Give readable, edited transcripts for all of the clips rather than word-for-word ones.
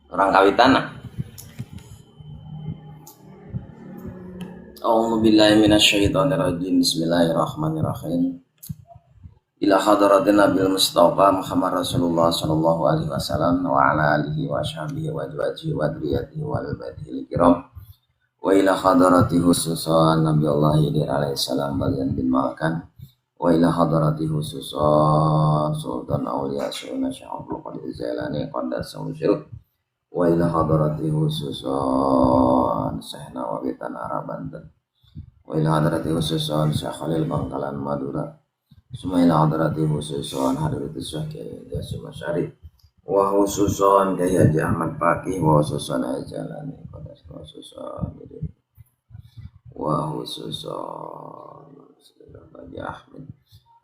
Orang kawitan. A'udzu billahi minasyaitonir rajim. Bismillahirrahmanirrahim. Ila hadratin Nabil Mustafa Muhammad Rasulullah sallallahu alaihi wasallam wa ala alihi wa sahbihi wa azwajihi wa dzurriyyatihi wa al kiram. Wa ila hadrati khususan Nabi Allah Khidir alaihi salam balian bin Malkan. Wa ila hadrati khususan Sultan Aulia Sayyidina Syekh Abdul Qadir Jailani qaddasallahu sirruh. Wa ila hadrati khususan Syekh Nawawi Tanah Arab Banten. Wa ila hadrati khususan Syekh Khalil Bangkalan Madura. Suma ila hadrati khususan hadrati Syekh Kiai Hasyim Asy'ari. Wa khususan Kiai Haji Ahmad Faqih wa khususan Jalani qaddasallahu khususan wa khususan Haji Ahmad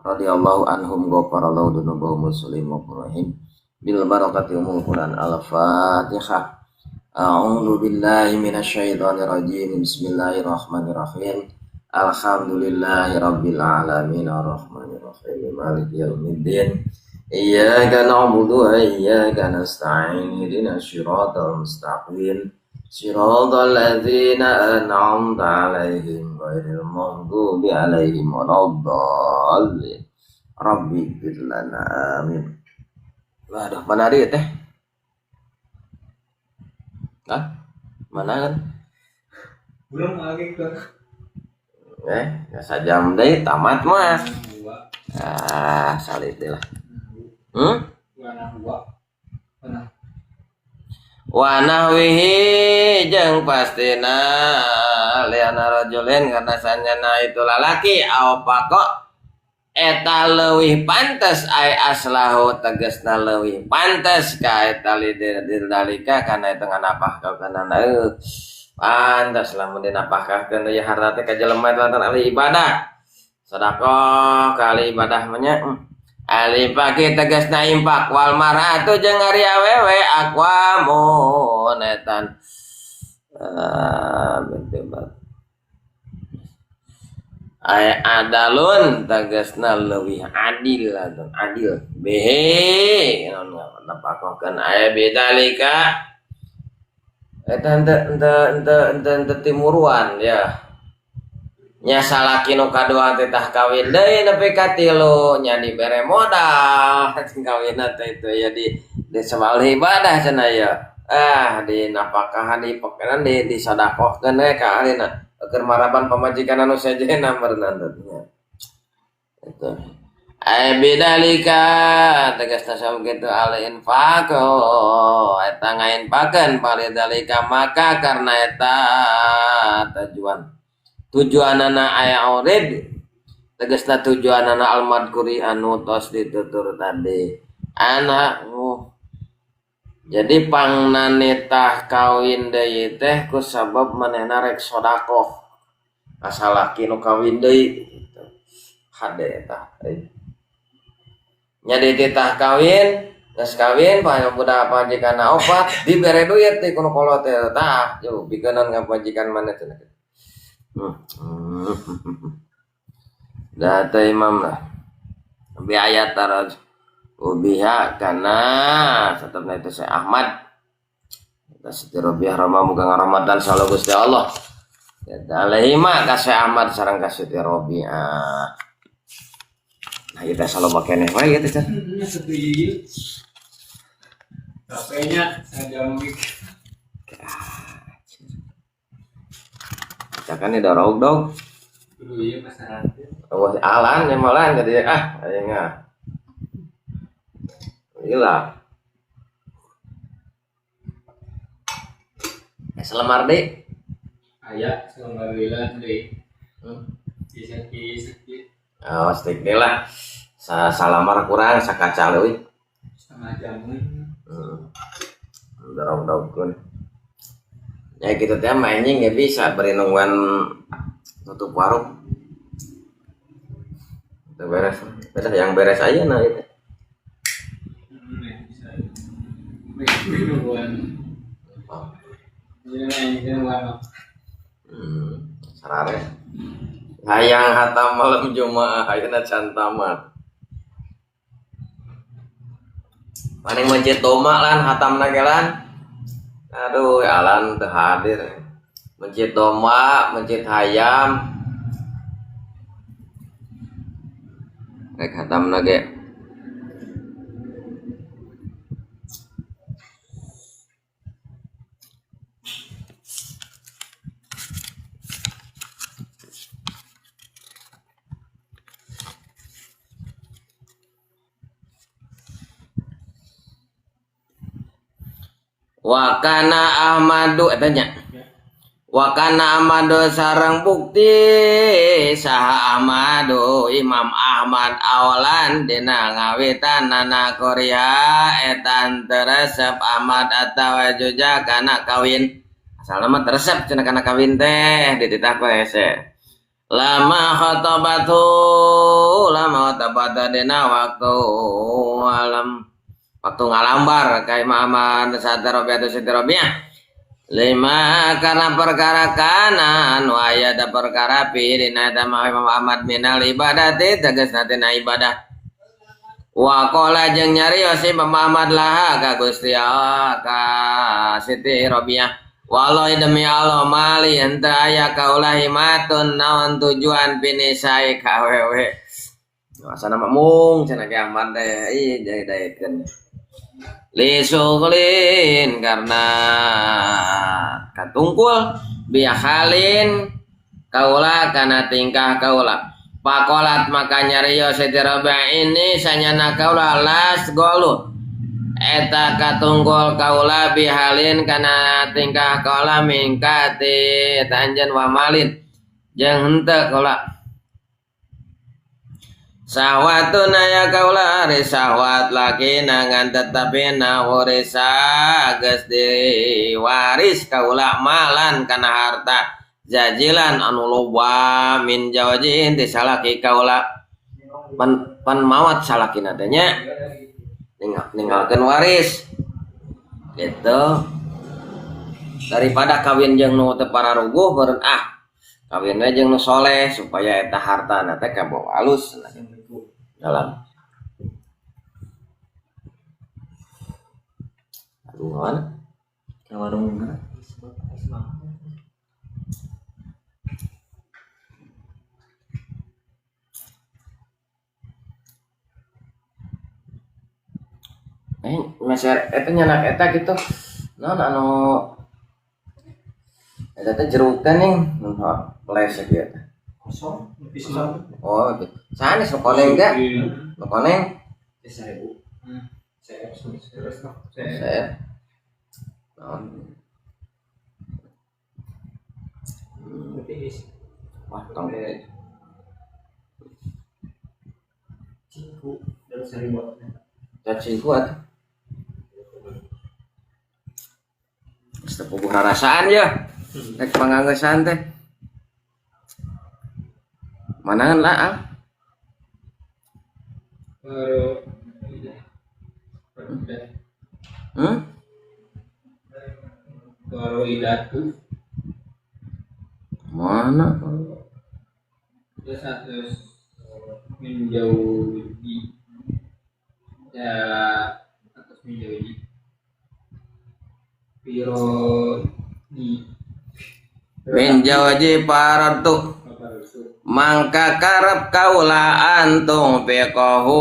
radhiyallahu anhum ghafarallahu dzunubahum muslim wa rahim. Bil barakati umul Quran. Al-Fatihah. A'udzu billahi minasyaitonir rajim. Bismillahirrahmanirrahim. Alhamdulillahi rabbil alamin arrahmanir rahim maliki yaumiddin. Iyyaka na'budu wa iyyaka nasta'in. Ihdinas siratal mustaqim. Siratal ladzina an'amta 'alaihim ghairil maghdubi 'alaihim waladdallin. Rabbi ighfir lana amin. Waduh, mana dia teh? Hah? Mana kan? Belum lagi ke. Nggak sajam deh, tamat mah. Ah, salib deh lah. Wanahwihi jeung pastina liana rajulin karena sanyana itu lalaki aw pako eta leuwih pantes ay aslahu tegasna leuwih pantes ka eta lidalika kana eta nganapahkeun pantes lamun dinapahkeun ieu harta teh ka jelema lantaran ahli ibadah sedekah kali ibadah mah nya ahli paki tegasna impak wal mar'atu jeung ari awewe aqwamun etan bentebat ay adalun tegasna leuwih adil atau adil behe napakokeun aya bedalika eta henteu timuruan ya nya salaki nu kadua teh tah kawin deui nepi ka tilu nya dibere modal kawinna teh itu ya di sebal ibadah cenah ya ah di napakahan di pekanan di disodakohkeun we ka ahlina keur maraban pamajikan anu sejenna meureunna nya itu ay bidalika tegasna sakitu gitu al infaq eta ngainfakeun palidalika maka karena eta tujuanana aya aurid tegasna tujuanana al madkuri anu tos ditutur tadi anak jadi pangnanitah kawin deui teh ku sabab manehna rek sedekah asalaki nu kawin deui gitu. Hade tah nya dititah kawin geus kawin budak pamajikanna opat dibere duit teh kuno kolot teh tah yeuh bikeunan ka pamajikan maneh teh. Dah teh imam lah. Biaya taraj ubiha karena tetapna itu Syekh Ahmad. Kita Siti Robiah Roma muga ngarahmatan selalu Gusti Allah. Ya alaihi ma ka Syekh Ahmad sareng ka Siti Robiah. Nah, kita selalu pakai nih, wae gitu kan. Sepi. Capeknya saya mikir. Cakan ini dorong dong. Dulu iya pasaran. Oh, alan ya malan jadi ah, ayo nggak. Gila. Selemar deh. Aya selembar lila deh. Isek-isek. Oh, stick deh lah. Salamar kurang sakaca leuwih. Setengah jamun. Dorong-dorongkeun. Ya gitu teh mainnya nggak bisa beri nungguan tutup warung. Itu beres. Beres yang beres aja nah itu. Bisa. Nungguan. Sarare. Hayang hatam malam Jumaah ayeuna can tamat. Paling mencit doma lan hatamna ge lan. Aduh, Alan teu hadir. Mencit domba, mencit hayam. Rek hatamna ge. Wa kana Ahmadu eta nya. Wa kana Ahmadu sareng bukti saha Ahmadu Imam Ahmad awalan dina ngawitanana Korea eta teu resep Ahmad atawa juja kana kawin. Asalna mah teu resep cenah kana kawin teh dititah ku hese. Lama khatabatu lama khatabata dina waktu alam waktu ngalambar ka Imam Ahmad Siti Robiah atau Siti Robiah lima karena perkara kana anu aya da perkara pi dina eta mah Imam Ahmad minal ibadati tegasna tina ibadah wa qala jeung nyarios Imam Ahmad laha ka Gusti Allah ka Siti Robiah wallahi demi Allah mali henteu aya kaula himatun naon tujuan pinisai ka awewe asana mah mung cenah ge Ahmad teh ih daekeun lisuglin karena katungkul biahalin kaula kana tingkah kaula pakolat maka nyarios Siti Robiah ini sanyana kaula las golu eta katungkul kaula bihalin kana tingkah kaula mingka ti eta anjeun wa malin jeung henteu kaula sahwatun aya kaula ari sahwat laki ngan tetapi na warisa geus diwaris kaula malan kana harta jajilan anu loba min jawajin ti salaki kaula pan mawat salakina teh nya ninggalkeun waris gitu daripada kawin jeung nu teu pararuguh beureun ah kawin we jeung nu soleh supaya eta hartana teh kabawa alus dalam. Aduh, mana? Ke warung mana? Meser eta nyanak eta gitu. Naon anu eta teh jeruk teh ning, les kieu teh. Kosong, kosong. Oh, gitu. Sanes nu koneng teh? Nu koneng? 1000. Saya. Naon? Wah, tong. Cingku dan 1000. Cingku atuh. Geus teu puguh rarasaan ya. Rek panganggeusan teh. Manangan lah, ah. Baru idatu. Mana? Terus menjauhi. Ya, atas menjauhi. Pironi. Menjauhi paratu. Mangka karep kaula antung fiqahu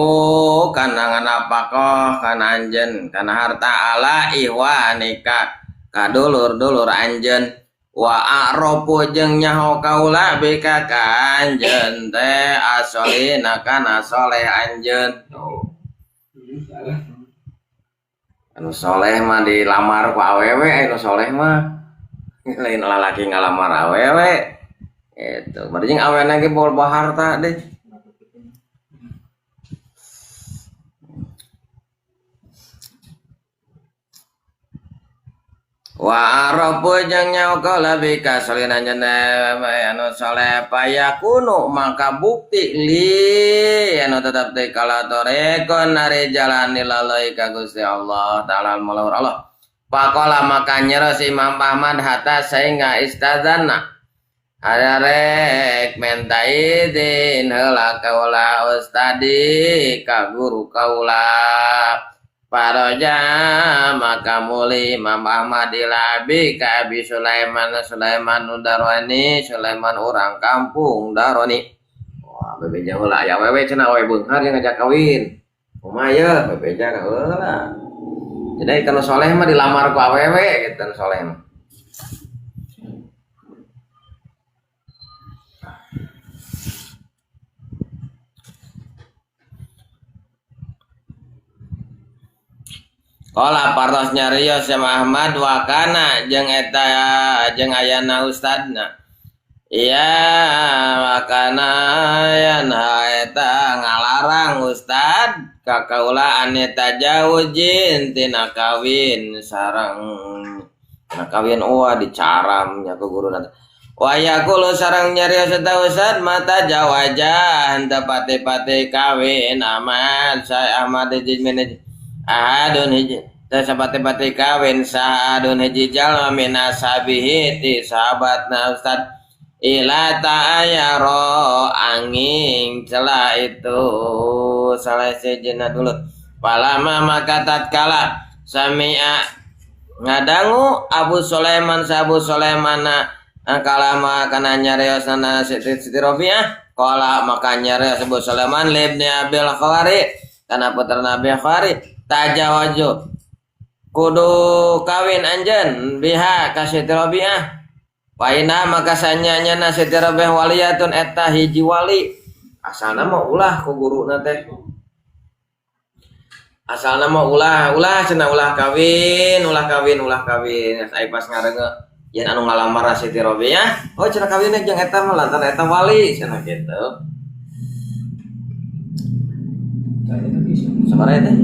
kana nganapakoh kana anjeun kana harta ala ihwanika kadulur-dulur anjeun wa a'rafu jeung nyaho kaula bika ka anjeun teh asolina kana soleh anjeun. Anu soleh mah dilamar ku awewe, anu soleh mah lain lalaki ngalamar awewe. Itu berarti awena ge bawa harta deh. Wa arafu jeung nyaho kaula bika salina anjeun anu soleh payakunu maka bukti li anu tetep teh kala torekon ari jalan nilaloi ka Gusti Allah taala malawur Allah. Pakola maka nyeros Imam Ahmad hatta sehingga istazana arek menta izin heula kaula ustadi ka guru kaula. Paroja maka muli Imam Ahmad ilabi ka Abi Sulaiman Sulaiman Darani Sulaiman urang kampung Darani. Wah bebeja heula aya awewe cenah awewe beunghar yang ngajak kawin. Kumaha ye bebeja heula. Jadi kalau soleh mah dilamar ku awewe gitu soleh mah. Qala partos nyarios sama Ahmad wa kana jeung eta jeung ayana ustadna. Iya wa kana yana eta ngalarang ustad ka kaula ane tajawujin tina kawin sareng tina kawin oa dicaram nya ku guruna. Wa yaqulu sareng nyarios eta ustad mata jawaja henteu pati-pati kawin Ahmad saya Ahmad hiji min ahadun hiji teh sapati-pati kawin sahadun hiji jalma min ashabihi ti sahabatna ustad ila ta'ayaro angin celah itu salah sejena dulu palama maka tatkala sami'a ngadangu Abu Sulaiman sa Abu Sulaimana kalama kana nyariosna Siti Rabi'ah qala maka nyarios Abu Sulaiman libni Abil Khawari kana putra Nabi Khawari tajawaju kudu kawin anjeun biha ka Siti Rabi'ah Paina maka sanyanya na Siti Rabi'ah waliyatun eta hiji wali asalna mah ulah ku guruna teh asalna mah ulah ulah cenah ulah kawin ulah kawin ulah kawin ai pas ngareunge yen anu ngalamar Siti Rabi'ah oh cenah kawinna jeung eta mah lantaran eta wali cenah kitu. Sabaraha teh?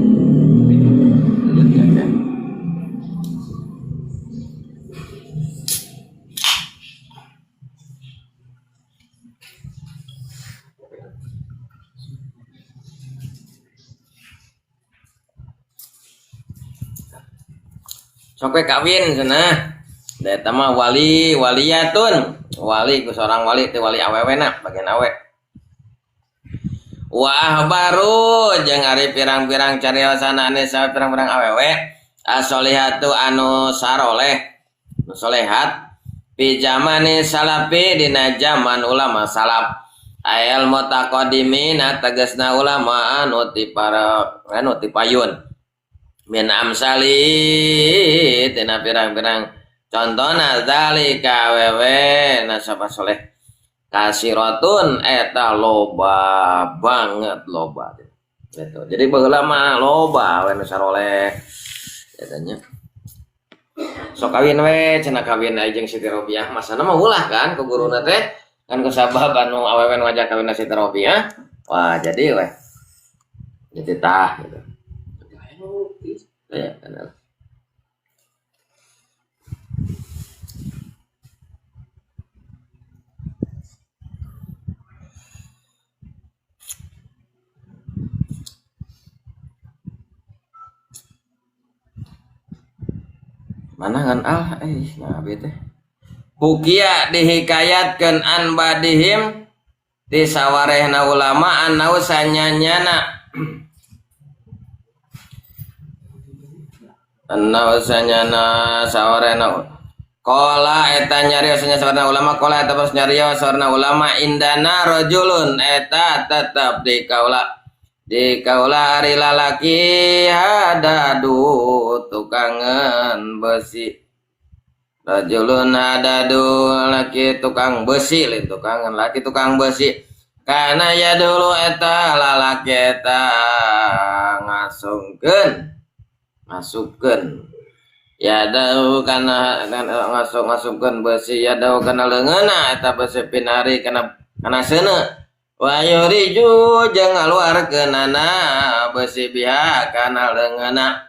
Sok we kawin cenah. Da eta mah wali waliyatun. Wali ku seorang wali teh wali awewena bagian awe. Wa ahbaru jeung ari pirang-pirang cariosan ane sa pirang-pirang awewe asolihatu anu saroleh nu solehat fi zamani salafi dina zaman ulama salaf ayal mutaqaddimin tegasna ulama anu ti para anu ti payun min amsali tina pirang-pirang contona zalika awewe nasaba soleh kasiratun eta loba banget loba gitu. Jadi baheula mah loba we nu saroleh eta nya. Sok kawin we cenah kawin aya jeung Siti Robiah masana mah ulah kan ku guruna teh kan ku sabab anu awewe nu ngajak kawin Siti Robiah wah jadi we jadi tah gitu. Ya, benar. Mana ngan ah nah bete. Hukia dihikayatkeun an badihim ti sawarehna ulama annau sanyanyana. Annau sanyana sawarehna. Qala eta nyarios nya sawarehna ulama qala eta pas nyarios sawarehna ulama indana rajulun eta tetep di kaula. Di kaula ari lalaki hadadu tukangan besi. Rajulun hadadu laki tukang besi lain tukangan laki tukang besi. Kana ya dulu eta lalaki eta ngasungkeun masukkeun. Ya dau kana ngasung-ngasungkeun besi ya dau kana leungeunna eta besi pinari kana kana seuneu. Wa yuriju jeung ngaluarkeunana besi biha kana leungeunna.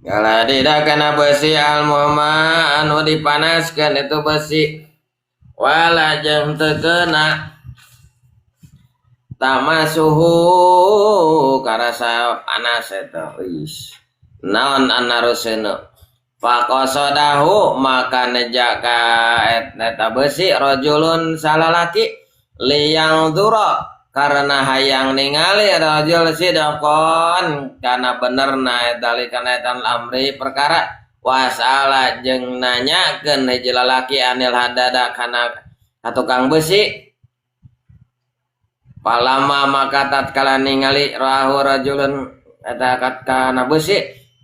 Galadida kana besi almuhma anu dipanaskeun itu besi. Wala jeung teu keuna tamasuhu karasa panas eta. Wis. Naon anaruseuneu. Faqasadahu maka neja ka eta besi rajulun salalaki liyang dura karena hayang ningali rajul sidaqon kana benerna eta kana eta amri perkara wasala jeung nanyakeun hiji lalaki anil hadada kana tukang besi palama maka tatkala ningali rahu rajulun eta kana besi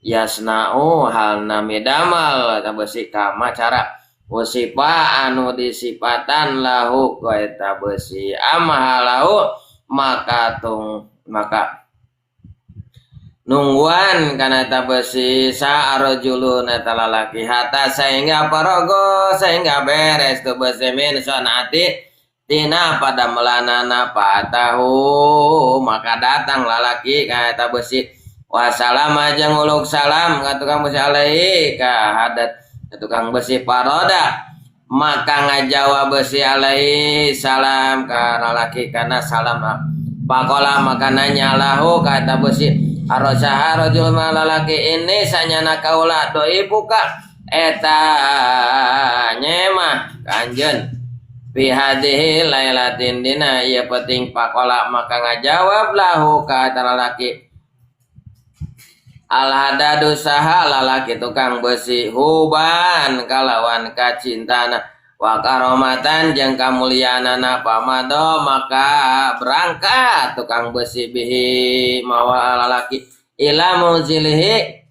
yasna'u halna midamal eta besi kama cara usipa anu disipatan lahu ku eta besi amahalahu maka tung maka nungguan kana eta besi sa'arjulun eta lalaki hatta sehingga parago sehingga beres tu besi min sanati tina pada melanana patahu maka datang lalaki ka eta besi wasalama jeung uluk salam ka tukang besi alaihi ka hadat tukang besi paroda maka ngajawab besi alaihi salam ka lalaki kana salam pakola maka nanya lahu ka eta besi arosaha rajul lalaki ini sanyana kaula doi buka eta nyemah kanjeun fi hadhihi lailatin dina ieu penting pakola maka ngajawab lahu ka eta lalaki al hadadu saha lalaki tukang besi huban kalawan kacintana wa karomatan jeung kamuliaanana pamado maka berangkat tukang besi bihi mawa lalaki ila muzilihi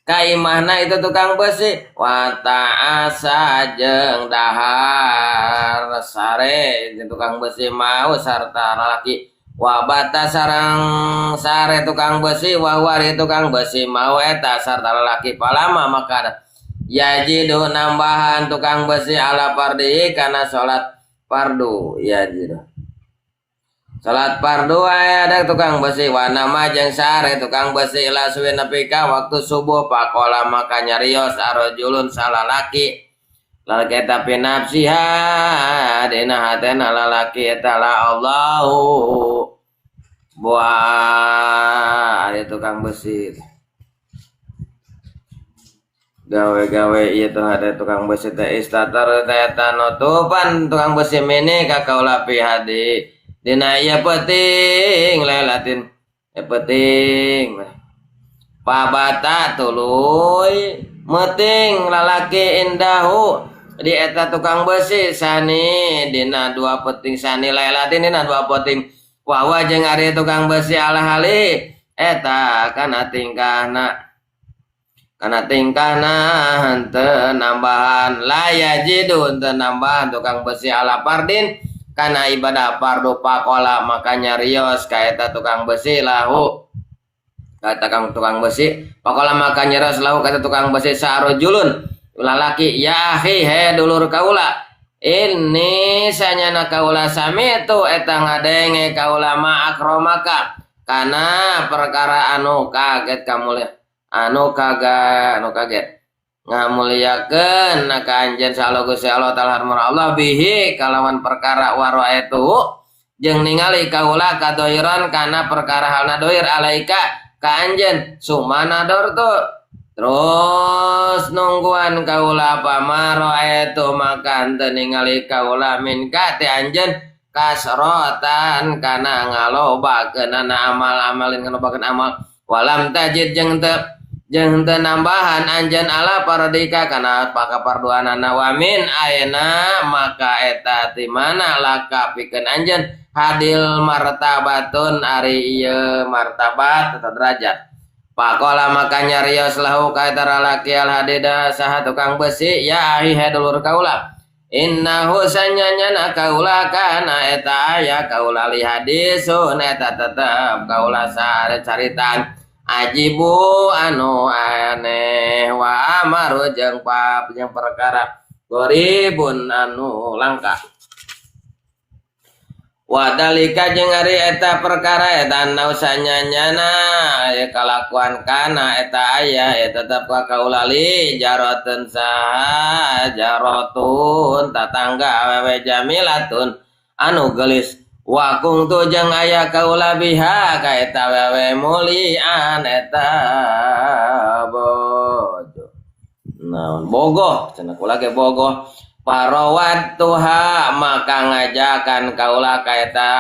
ka imahna itu tukang besi wa ta'asa jeung dahar sare jeung tukang besi mau sarta lalaki wa bata sarang sare tukang besi wa wari tukang besi mau eta sarta lalaki palama maka yajidu nambahan tukang besi ala fardi kana salat fardu yajidu salat fardu aya ada tukang besi wa nama jeung sare tukang besi ila suwi nepi ka waktu subuh pakola maka nyarios arjulun salalaki lalaki eta pinafsiha dina hatena lalaki eta la Allahu buah ari tukang besi gawe-gawe ieu tuh ada tukang besi teh istatar teh eta nutupan tukang besi mini ka kaula pi hadi dina ieu peuting lailatin peuting pabata tuluy meuting lalaki indahu di eta tukang besi sani dina dua peting sani lailatin dina dua peting wawa jeung ari tukang besi ala hali eta kana tingkahna henteu nambahan la yajidu henteu nambahan tukang besi ala fardin kana ibadah fardu pakola maka nyarios ka eta tukang besi lahu ka eta tukang besi pakola maka nyarios lahu ka eta tukang besi sarojulun lalaki ya akhi he dulur kaula ini sanyana kaula sami itu eta ngadenge kaula ma akromaka kana perkara anu kaget kamulia anu kaga anu kaget ngamuliakeun ka anjeun sallallahu Gusti Allah taala Allah bihi kalawan perkara waraitu jeung ningali kaula kadoiran kana perkara halna doir alaika ka anjeun sumana dortu terus nungguan kaula pamaroetu maka henteu ningali kaula minka ti anjeun kasrotan kana ngalobakeunana amal-amalin ngalobakeun amal walam tajid jeung teu nambahan anjeun ala paradika kana pakaparduanana wa min ayeuna maka eta ti mana laka pikeun anjeun hadil martabatun ari ieu martabat atau derajat pakola maka nyarios lahu ka eta lalaki al hadida saha tukang besi ya ahi he dulur kaula innahu sanyanyana kaula kana eta aya kaula li hadisun eta tetep kaula sare caritaan ajibu anu aneh wa amaru jeung pap jeung perkara goribun anu langka wadalika jeung ari eta perkara eta nausanyanyana aya kalakuan kana eta aya eta tetep ka kaulali jaroten saha jarotun tatangga awewe jamilatun anu geulis wa kungtu jeung aya kaula biha ka eta awewe mulian eta bojo naon bogoh cenah kula ge bogoh Parawat tuha maka ngajakan kaula ka eta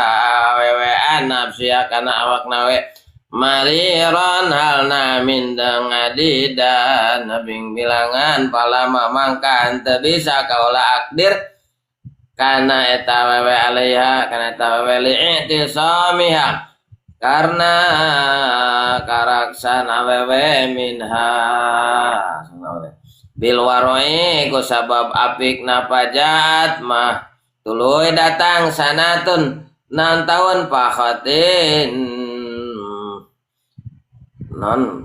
awewean nafsia kana awakna we mariron halna mindeng adidan nabing bilangan palama mangka teu bisa kaula akdir kana eta awewe alaiha kana eta awewe li'tisamiha karena karaksan awewe minha bil waroi ku sabab apik napajaat mah tuluy datang sanatun nan tahun pahatin non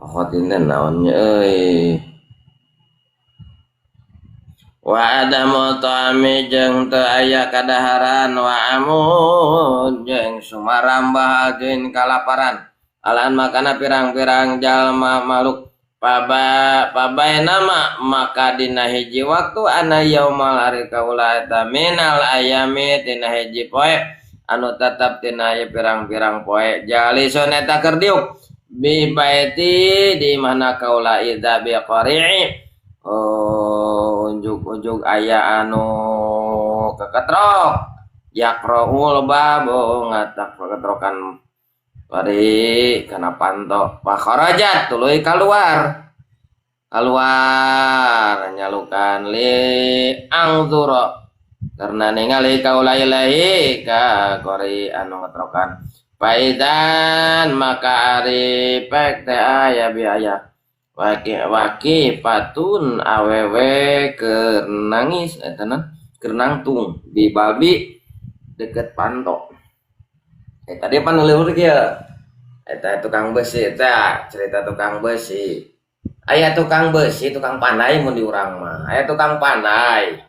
pahatin teh naonnya euy wa adamu ta'ami jeung teu aya kadaharan wa amun jeung sumarambah jeung kalaparan alan makana pirang-pirang jalma makhluk pabai nama maka dina hiji waktu ana yaumal hari kaula eta minal ayami tina hiji poe anu tetep tina pirang-pirang poe jalisun eta keur diuk bi baiti di mana kaula idza bi qari'i oh unjuk-unjuk aya anu keketrok yaqraul babu ngatak keketrokan bari kana panto pakharajat tuluy kaluar kaluar nyalukan li angzura karena ningali kaula ilahi ka qori anu ngetrokan faidan maka ari pek teh aya biaya waki waki patun awewe keur nangis eta na keur nangtung di babi deket panto. Tadi pan leueur kieu. Eta tukang besi eta cerita tukang besi. Aya tukang besi, tukang pandai mun di urang mah. Aya tukang pandai.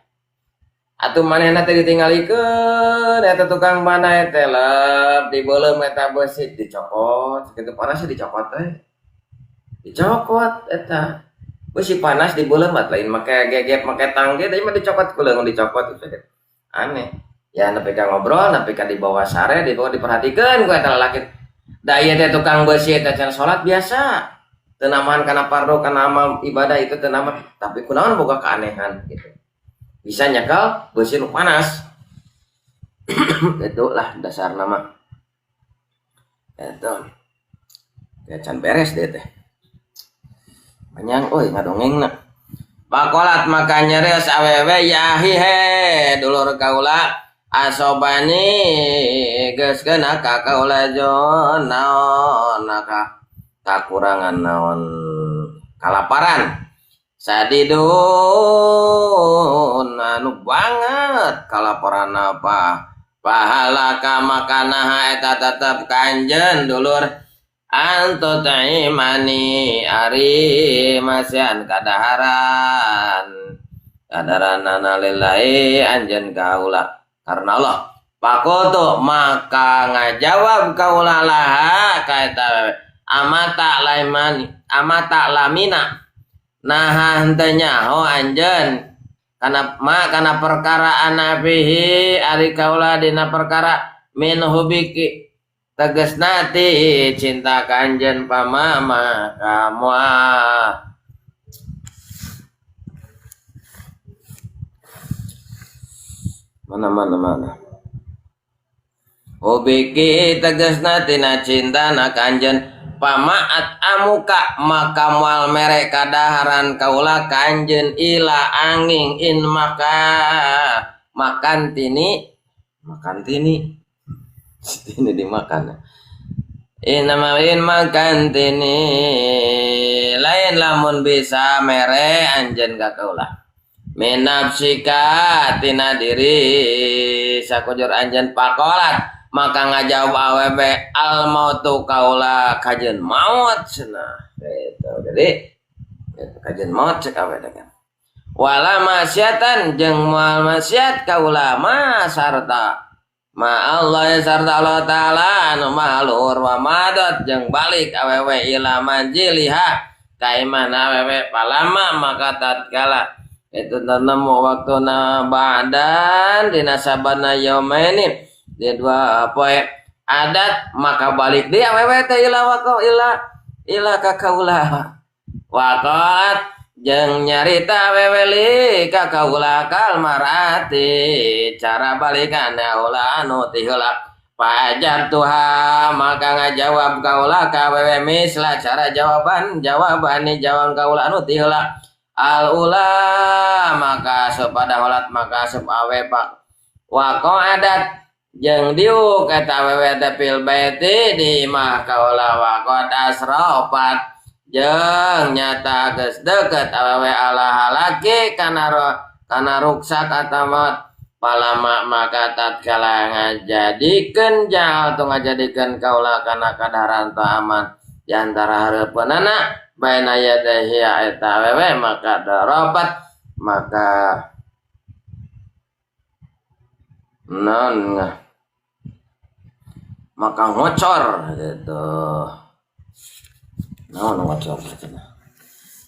Atuh manehna teh ditinggalikeun eta tukang pandai teh lep dibeuleum eta besi dicokot, sakitu panas dicokot teh. Dicokot eta. Besi panas dibeuleum lain make gegep make tangge teh mah dicokot ku leungeun dicokot gitu. Aneh. Ya nepi ka ngobrol, nepi ka dibawa sare, dibawa diperhatikeun ku eta lalaki. Da ieu teh tukang besi eta cenah salat biasa. Teu namahan kana fardu, kana amal ibadah itu teu namahan, tapi kunaon boga keanehan gitu. Bisa nyekel besi nu panas. Itulah dasar nama. Eta. Ya can beres deh teh. Panjang euy ngadongengna. Pakolat maka nyerios awewe ya hihe dulur kaula asobani geus kena ka kaula jon naon ka kakurangan naon kalaparan sadidun anu banget kalaparan apa pahala ka makana eta tetep kanjen dulur antu taimani ari masian kadaharan kadaharanana lillahi anjeun kaula karena Allah. Pakoto maka ngajawab kaula laha ka eta amata laimani amata lamina nah henteu nyaho anjeun kana ma kana perkara anafihi ari kaula dina perkara min hubiki tegasna ti cinta ka anjeun pamama kamu. Mana mana mana. Hubiki tegasna tina cinta na ka anjeun pamaat amuka maka moal mere kadaharan kaula ka anjeun ila angin in maka makan tini tini dimakan inamain makan tini lain lamun bisa mere anjeun ka kaula minafsika tina diri sakujur anjeun pakolat maka ngajawab awewe al mautu kaula kajeun maut cenah gitu. Jadi itu kajeun maut cek awewe kan wala maksiatan jeung moal maksiat kaula ma sarta ma Allah sarta Allah taala anu maha luhur wa madot jeung balik awewe ila manjiliha ka imahna awewe palama maka tatkala itu nemu waktuna ba'dan dina sabana yaumaini di dua poe adat maka balik dia awewe teh ila wako ila ila ka kaula waqat Jeung nyarita awewe li ka kaula kal marati cara balikan kaula anu ti heula. Pajar tuha maka ngajawab kaula ka awewe misla cara jawaban jawaban ni jawab kaula anu ti heula. Al ula maka asup pada holat maka asup awe pak wako adat jeung diuk eta awewe teh fil baiti di imah kaula waqad asra opat jeung nyata geus deukeut awewe ala halaki kana ruksak atawa palama maka tatkala ngajadikeun jal tu ngajadikeun kaula kana kadaharan ta'aman di antara hareupeunana baina yadayhi eta awewe maka darabat maka non maka ngocor gitu. Naon ngocor cenah.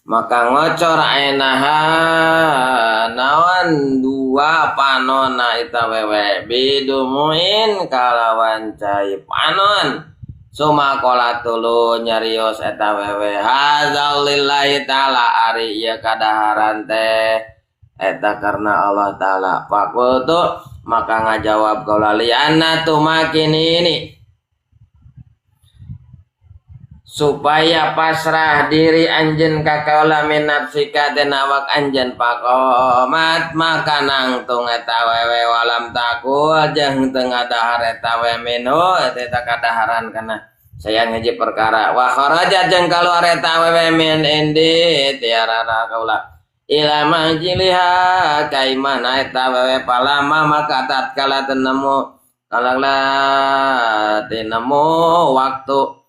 Maka ngocor ainaha naon dua panona eta wewe bidumuin kalawan cai panon. Sumakola tulu nyarios eta wewe hadzal lillahi taala ari ieu kadaharan teh eta karena Allah taala. Faqultu maka ngajawab kaula lianna tumakini ini supaya pasrah diri anjeun ka kaula min nafsika dina awak anjeun. Pakomat maka nangtung eta wewe walam takul jeung teu ngadahar eta we minhu eta kadaharan kana sayang hiji perkara. Wa kharaja jeung kaluar eta wewe min indi tiarana kaula ila manjiliha kaimana eta wewe palama maka tatkala tenemu kalala tenemu waktu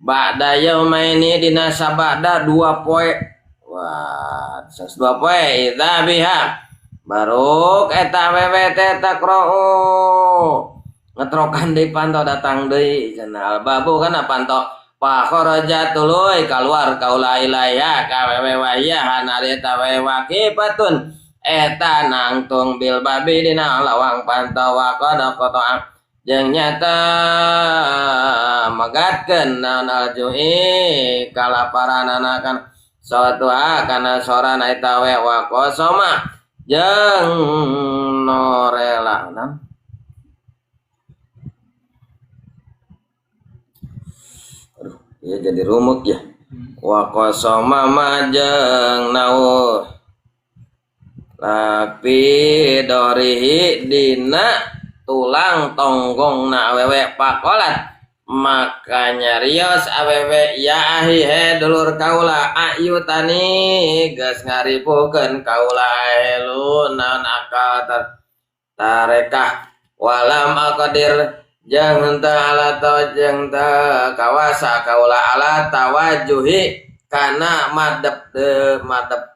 ba'da yaumaini dina sabada 2 poe. Wah, 2 poe idza biha baruk eta wewe teh takra'u ngetrokan deui panto datang deui cenah albabu kana panto. Fa kharaja tuluy kaluar kaula ilaiha ka wewe waya hanari eta wewe waqifatun eta nangtung bil babi dina lawang panto wa qad qata'a jeung nyata megatkeun naon aljui kalaparanana kana satuha kana sorana eta we wa qasama jeung norela. Aduh, ya jadi rumuk ya. Wa qasama jeung naur lapi dorihi dina tulang tonggong na awewe pakolat maka nyarios awewe ya ahi he dulur kaula ayutani geus ngaripukeun kaula helu naon akal tarekah walam aqdir jeung henteu ala jeung teu kawasa kaula ala tawajuhi kana madep madep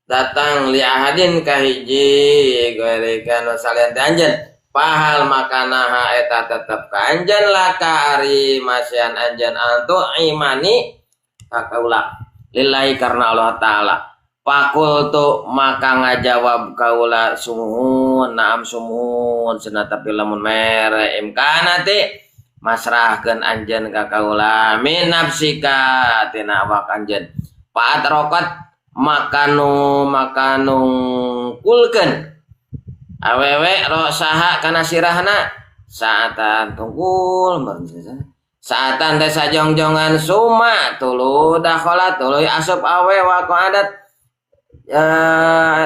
datang li ahadin ka hiji gorekan salian teh anjeun pahal makanaha eta tetep ka anjeun laka ari masian anjeun antu imani ka kaula lillahi karena Allah taala. Fakultu maka ngajawab kaula sumuhun naam sumuhun cenah tapi lamun mere imkanati masrahkeun anjeun ka kaula min nafsika tina awak anjeun. Paat rokot makanu makanungkulkeun awewe rosaha kana sirahna saatan tungkul saatan teh sajongjongan suma tuluy dakhala tuluy asup awe wa qadat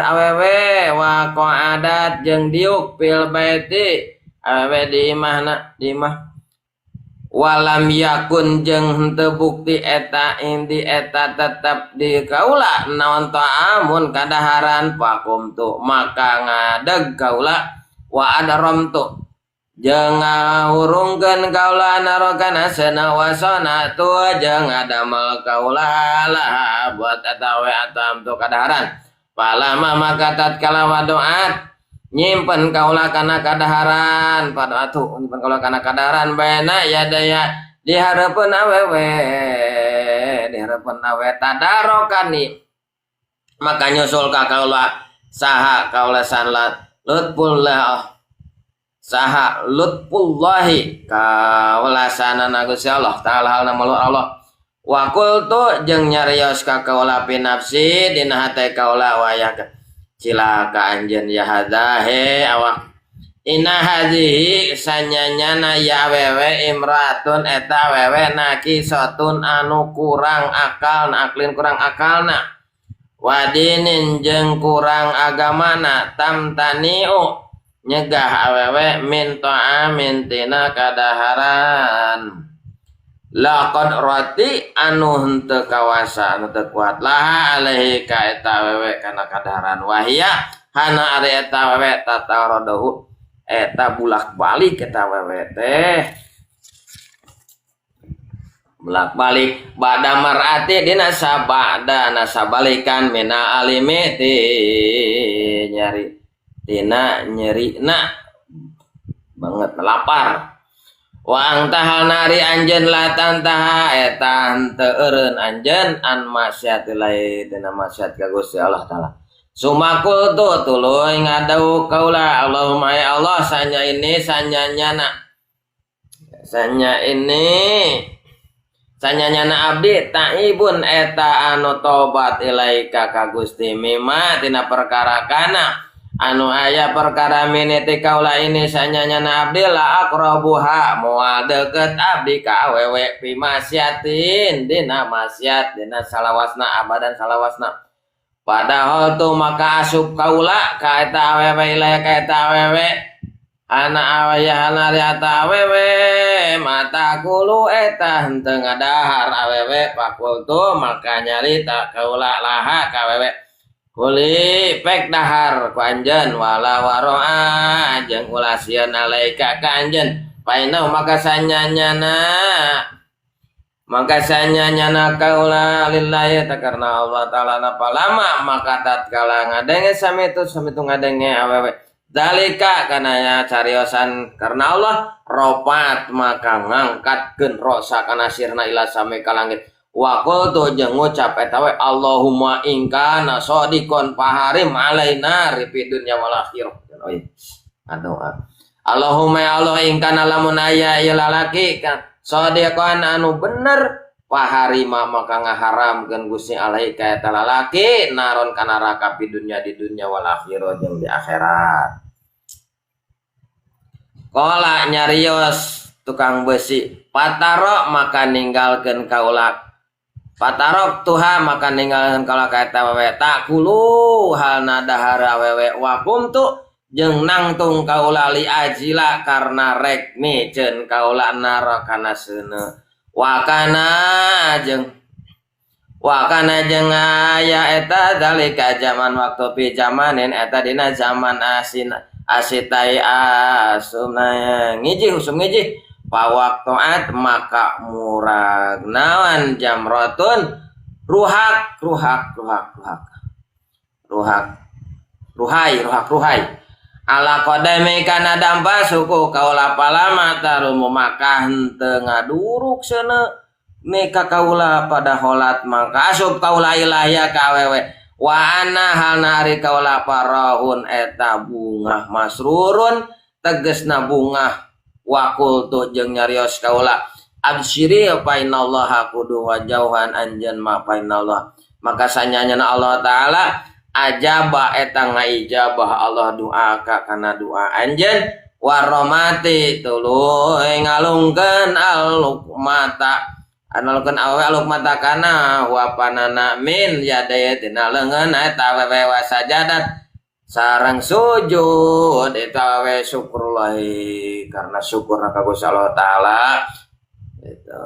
awewe wa qadat jeung diuk fil baiti awewe di imahna di imah walam yakun jeung henteu bukti eta indi eta tetep di kaula naon ta'amun kadaharan faqumtu maka ngadeg kaula wa adramtu jeung ngahurungkeun kaula narokana sana wasana tu jeung ngadamel kaula lah buat eta we atam tu kadaharan palama maka tatkala wadoat nyimpen kaula kana kadaharan pada atuh nyimpen kaula kana kadaharan baena ya daya di hareupeun awewe di hareupeun awe tadarokani maka nyusul ka kaula saha kaula sanlat lutfullah saha lutfullahi kaulasanana Gusti Allah taala halna malu Allah Wa qultu jeung nyarios ka kaula fi nafsi dina hate kaula wayah cilaka anjeun ya hadza he awak inna hadhihi sanyanyana ya awewe imraatun eta awewe nakisatun anu kurang akal na aklin kurang akalna wadinin jeung kurang agamana tamtaniu nyegah awewe min ta'amin tina kadaharan laqad rati anu henteu kawasa anu teu kuat laha alaihi ka eta awewe kana kadaharan wahia hana ari eta awewe tatarodohu eta bulak-balik eta awewe teh bulak-balik bada marati dina sabada nasabalikan mina alimi ti nyari tina nyerina banget lapar wa angta nari anjeun la tantaha eta henteu eureun anjeun an maksiatilai dina maksiat ka Gusti Allah taala sumakultu tuluy ngadau kaula Allahumma ya Allah sanya ini sanyanyana sanya ini sanyanyana abdi taibun eta anu tobat ilaika ka Gusti mimma tina perkara kana anu aya perkara miniti kaula ini sanyanyana abdi la aqrabuha moal deukeut abdi ka awewe fi maksiatin dina maksiat dina salawasna abadan salawasna padahal tu maka asup kaula ka eta awewe ilaika ka eta awewe ana awaya hana ari eta awewe mata kulu eta henteu ngadahar awewe pakultu maka nyarita kaula laha ka awewe kuli pek dahar ku anjeun wala waroa jeung ulah sieun alaika ka anjeun painau maka sanyanyana kaula lillahi ta karena Allah taala napa lama maka tatkala ngadenge sami itu ngadenge awewe dalika kana cariosan karena Allah ropat maka ngangkatkeun rosa kana sirna ila sami ka langit wa qultu jeung ngucap eta we Allahumma in kana shadiqon faharim alaina fi dunya wal akhirah. Oh iya. Aduh. Allahumma ya Allah in kana lamun aya ieu lalaki shadiqon anu bener faharima maka ngaharamkeun Gusti alaika eta lalaki naron kana neraka fi dunya di dunya wal akhirah jeung di akhirat. Qala nyarios tukang besi patarok maka ninggalkeun kaula patarok tuha maka ninggalkeun kaula ka eta wewe takulu halna dahar awewe wa kumtu jeung nangtung kaula li ajila karena rek miceun kaula nara kana seuneu wakana jeung aya eta dalika zaman waktu pi zamanin eta dina zaman asin asitai asumna ngiji usum ngiji pawaktoat maka murag nawan jamrotun ruhak ruhak ruhak ruhak ruhak ruhai ruhak ruhai ala qadami kana dampa suku kaula palama tarumu maka henteu ngaduruk seuneu meka kaula pada holat maka asup kaula ilahya ka awewe wa ana halna ari kaula parahun eta bungah masrurun tegesna bungah wa qultu jeung nyarios kaula absyiri fa innallaha kudu wajauhan anjeun ma fa innallah maka sanyanyana Allah taala ajaba eta ngaijabah Allah doa ka kana doa anjeun waromati tuluy ngalungkeun alukmata analukeun awewe alukmata kana huapanana min yadaya tina leungeun eta awewe wasajadat sareng sujud eta awewe syukrullahi karena syukur ka Gusti Allah taala itu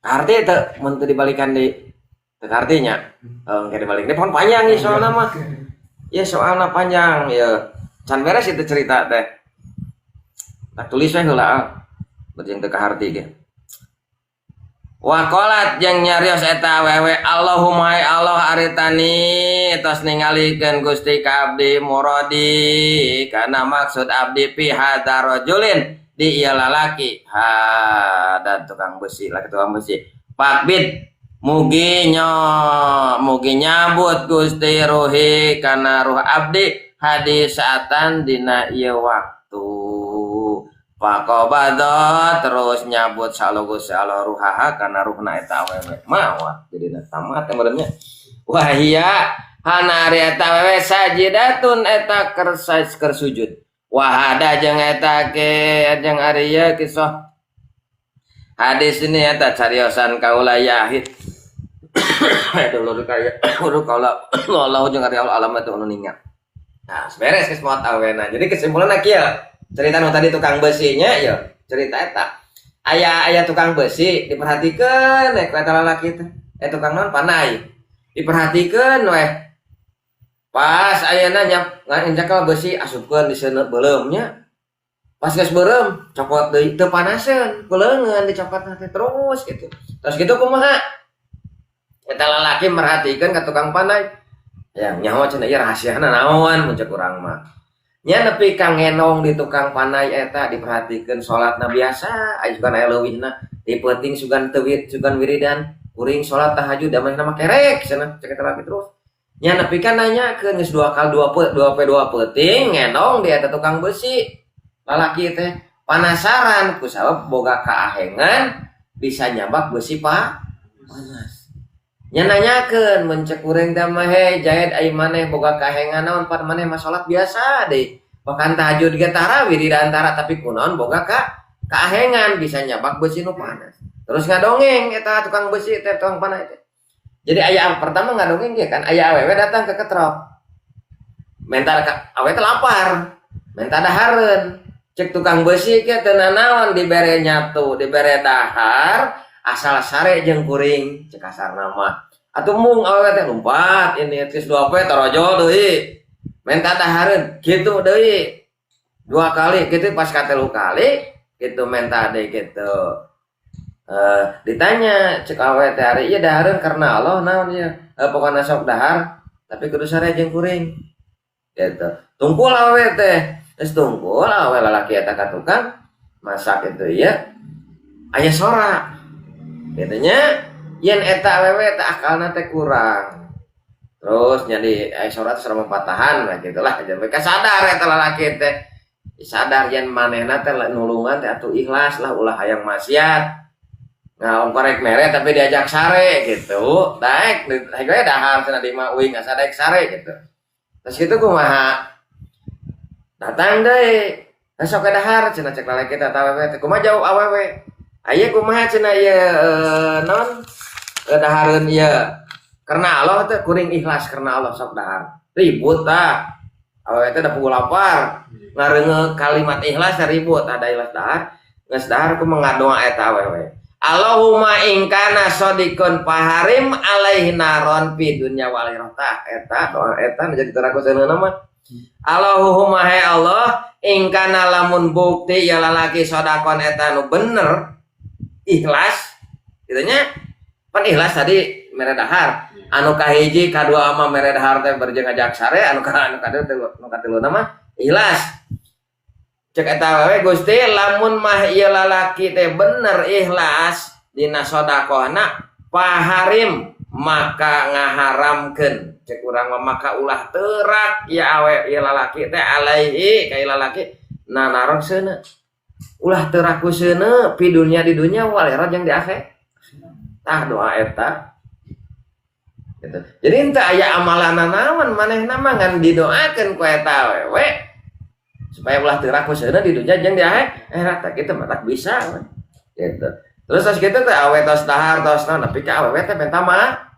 arti teu mun teu dibalikan di teu artinya engke dibalik ini panjang nih soalna mah ya soalna panjang ya can beres itu cerita teh tak tulis we heula berjeng teu kaharti ge Waqalat jeung nyarios eta awewe Allahumma ya Allah aritani tos ningalikeun Gusti ka abdi muradi kana maksud abdi fi hadza rajulin di ieu lalaki ha dan tukang besi laki tukang besi pakbid mugi mugi nyabut Gusti ruhi kana ruh abdi hadis saatan dina ieu waktu. Faqabadha terus nyabut salogo Allah ruhaha kana ruhna eta awewe mawat jadi tamat meureunnya. Wahia hana ari eta awewe sajidatun eta keur sujud. Wahada jeung eta ke jeung ari ieu kisah hadis ini eta cariosan kaula yahid. Dulur kaya urut kaula Allah jeung ari Allah alam eta nu ningal. Nah, beres geus maot awena. Jadi kesimpulanna kieu. Cerita nu tadi tukang besinya ya, cerita eta. Aya aya tukang besi diperhatikeun we ku eta lalaki teh. Eh, tukang naon panai. Diperhatikeun weh. Pas ayeuna nyap ngincekel besi asupkeun di seuneu beuleum nya. Pas geus beureum, copot deui teu panaseun, ku leungeun dicopot teh terus gitu. Terus gitu kumaha? Eta lalaki merhatikeun ka tukang panai. Ya nyaho cenah ieu rahasiana naon mun cek urang mah. Nya nepi ka ngenong di tukang panai eta diperhatikeun salatna biasa, aya sugan aya leuwihna, di peuting sugan teu sugan wiridan, kuring salat tahajud da manehna mah kerek cenah cek eta laki terus. Nya nepi ka nanyakeun geus dua kali dua pe, dua pe dua peuting ngenong di eta tukang besi. Lalaki teh panasaran ku sabab boga kaahengan bisa nyabak besi pa panas. Nya nanyakeun mun cek kuring teh mah he Jaid ai maneh boga kahengan naon pan maneh mah salat biasa deui. Bahkan tahajud ge tara wiridan tara tapi kunaon boga ka kaahengan bisa nyabak besi nu panas. Terus ngadongeng eta tukang besi teh tukang panai teh. Jadi aya pertama ngadongeng ge kan aya awewe datang ke ketrok. Menta ka awewe teh lapar. Menta dahareun. Cek tukang besi ke teu nanaon dibere nyatu, dibere dahar asal sare jeung kuring cek kasarna mah. Atuh mung awewe teh lumpat ini geus dua poe torojol deui. Menta dahareun kitu deui. Dua kali gitu pas katelu kali gitu menta deui gitu. Ditanya cek awewe teh ari ieu dahareun karena Allah naon ieu? Pokona sok dahar tapi kudu sare jeung kuring. Gitu. Tungkul awewe teh. Geus tungkul awewe lalaki eta ka tukang masak itu ya. Aya sora. Gitu nya yen eta awewe teh akalna teh kurang. Terus jadi aya sora teh serem patahan nah gitulah mereka sadar eta lalaki teh. Sadar yen manehna teh nulungan teh atuh ikhlas lah ulah hayang maksiat. Nah, ongko rek mere tapi diajak sare gitu. Daek, daek we dahar cenah di mah uing asa daek sare gitu. Terus gitu kumaha? Datang deui. Sok dahar cenah cek lalaki teh awewe teh. Kumaha jawab awewe? Aya kumaha cenah ieu non dahareun ieu. Karena Allah teh kuring ikhlas karena Allah sok dahar. Ribut tah. Awewe teh da puguh lapar. Ngareungeuk kalimat ikhlas teh ribut ada ikhlas dahar. Geus dahar ku ngadoa eta awewe. Allahumma in kana sadiqon faharim alaihi naron fi dunya wal akhirah. Tah eta doa eta nu jadi teraku seuneu mah. Allahumma hai Allah in kana lamun bukti ya lalaki sodakon eta nu bener ikhlas gitu nya pan ikhlas tadi mere dahar anu kahiji kadua mah mere dahar teh berjeng ngajak sare anu ka anu kadua teh nu katilu mah ikhlas cek eta we Gusti lamun mah ieu lalaki teh bener ikhlas dina sodakohna paharim maka ngaharamkeun cek urang mah maka ulah terak ya awe ieu lalaki teh alaihi ka ieu lalaki nanaron seuneu ulah terak ku seuneu pi dunya di dunya wal akhirat jeung di akhir tah doa eta gitu. Jadi ente aya amalan naon manehna mah ngan didoakeun ku eta awewe supaya ulah terak ku seuneu di dunya jeung di akhirat tah kitu mah tak bisa we. Gitu. Terus tos kitu teh awe tos dahar tos naon tapi ka awewe teh minta mah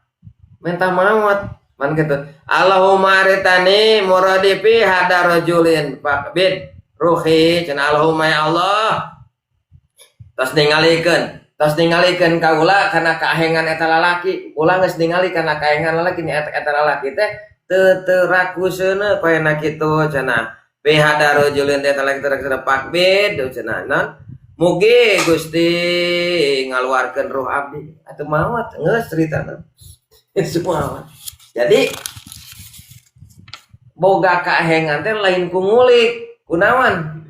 minta maut man gitu. Allahumma aritani muradi fi hada rajulin faqbid ruhi cenah Allahumma ya Allah tos ningalikeun kaula kana kaahengan eta lalaki ulah geus ningali kana kaahengan lalaki nya eta lalaki teh teu teu seuneu koena kitu cenah fi hada rajulin eta lalaki teh faqbid cenah non mugi Gusti ngaluarkeun ruh abdi atuh maot geus ceritana semua. Jadi boga kaahengan teh lain ku ngulik kunawan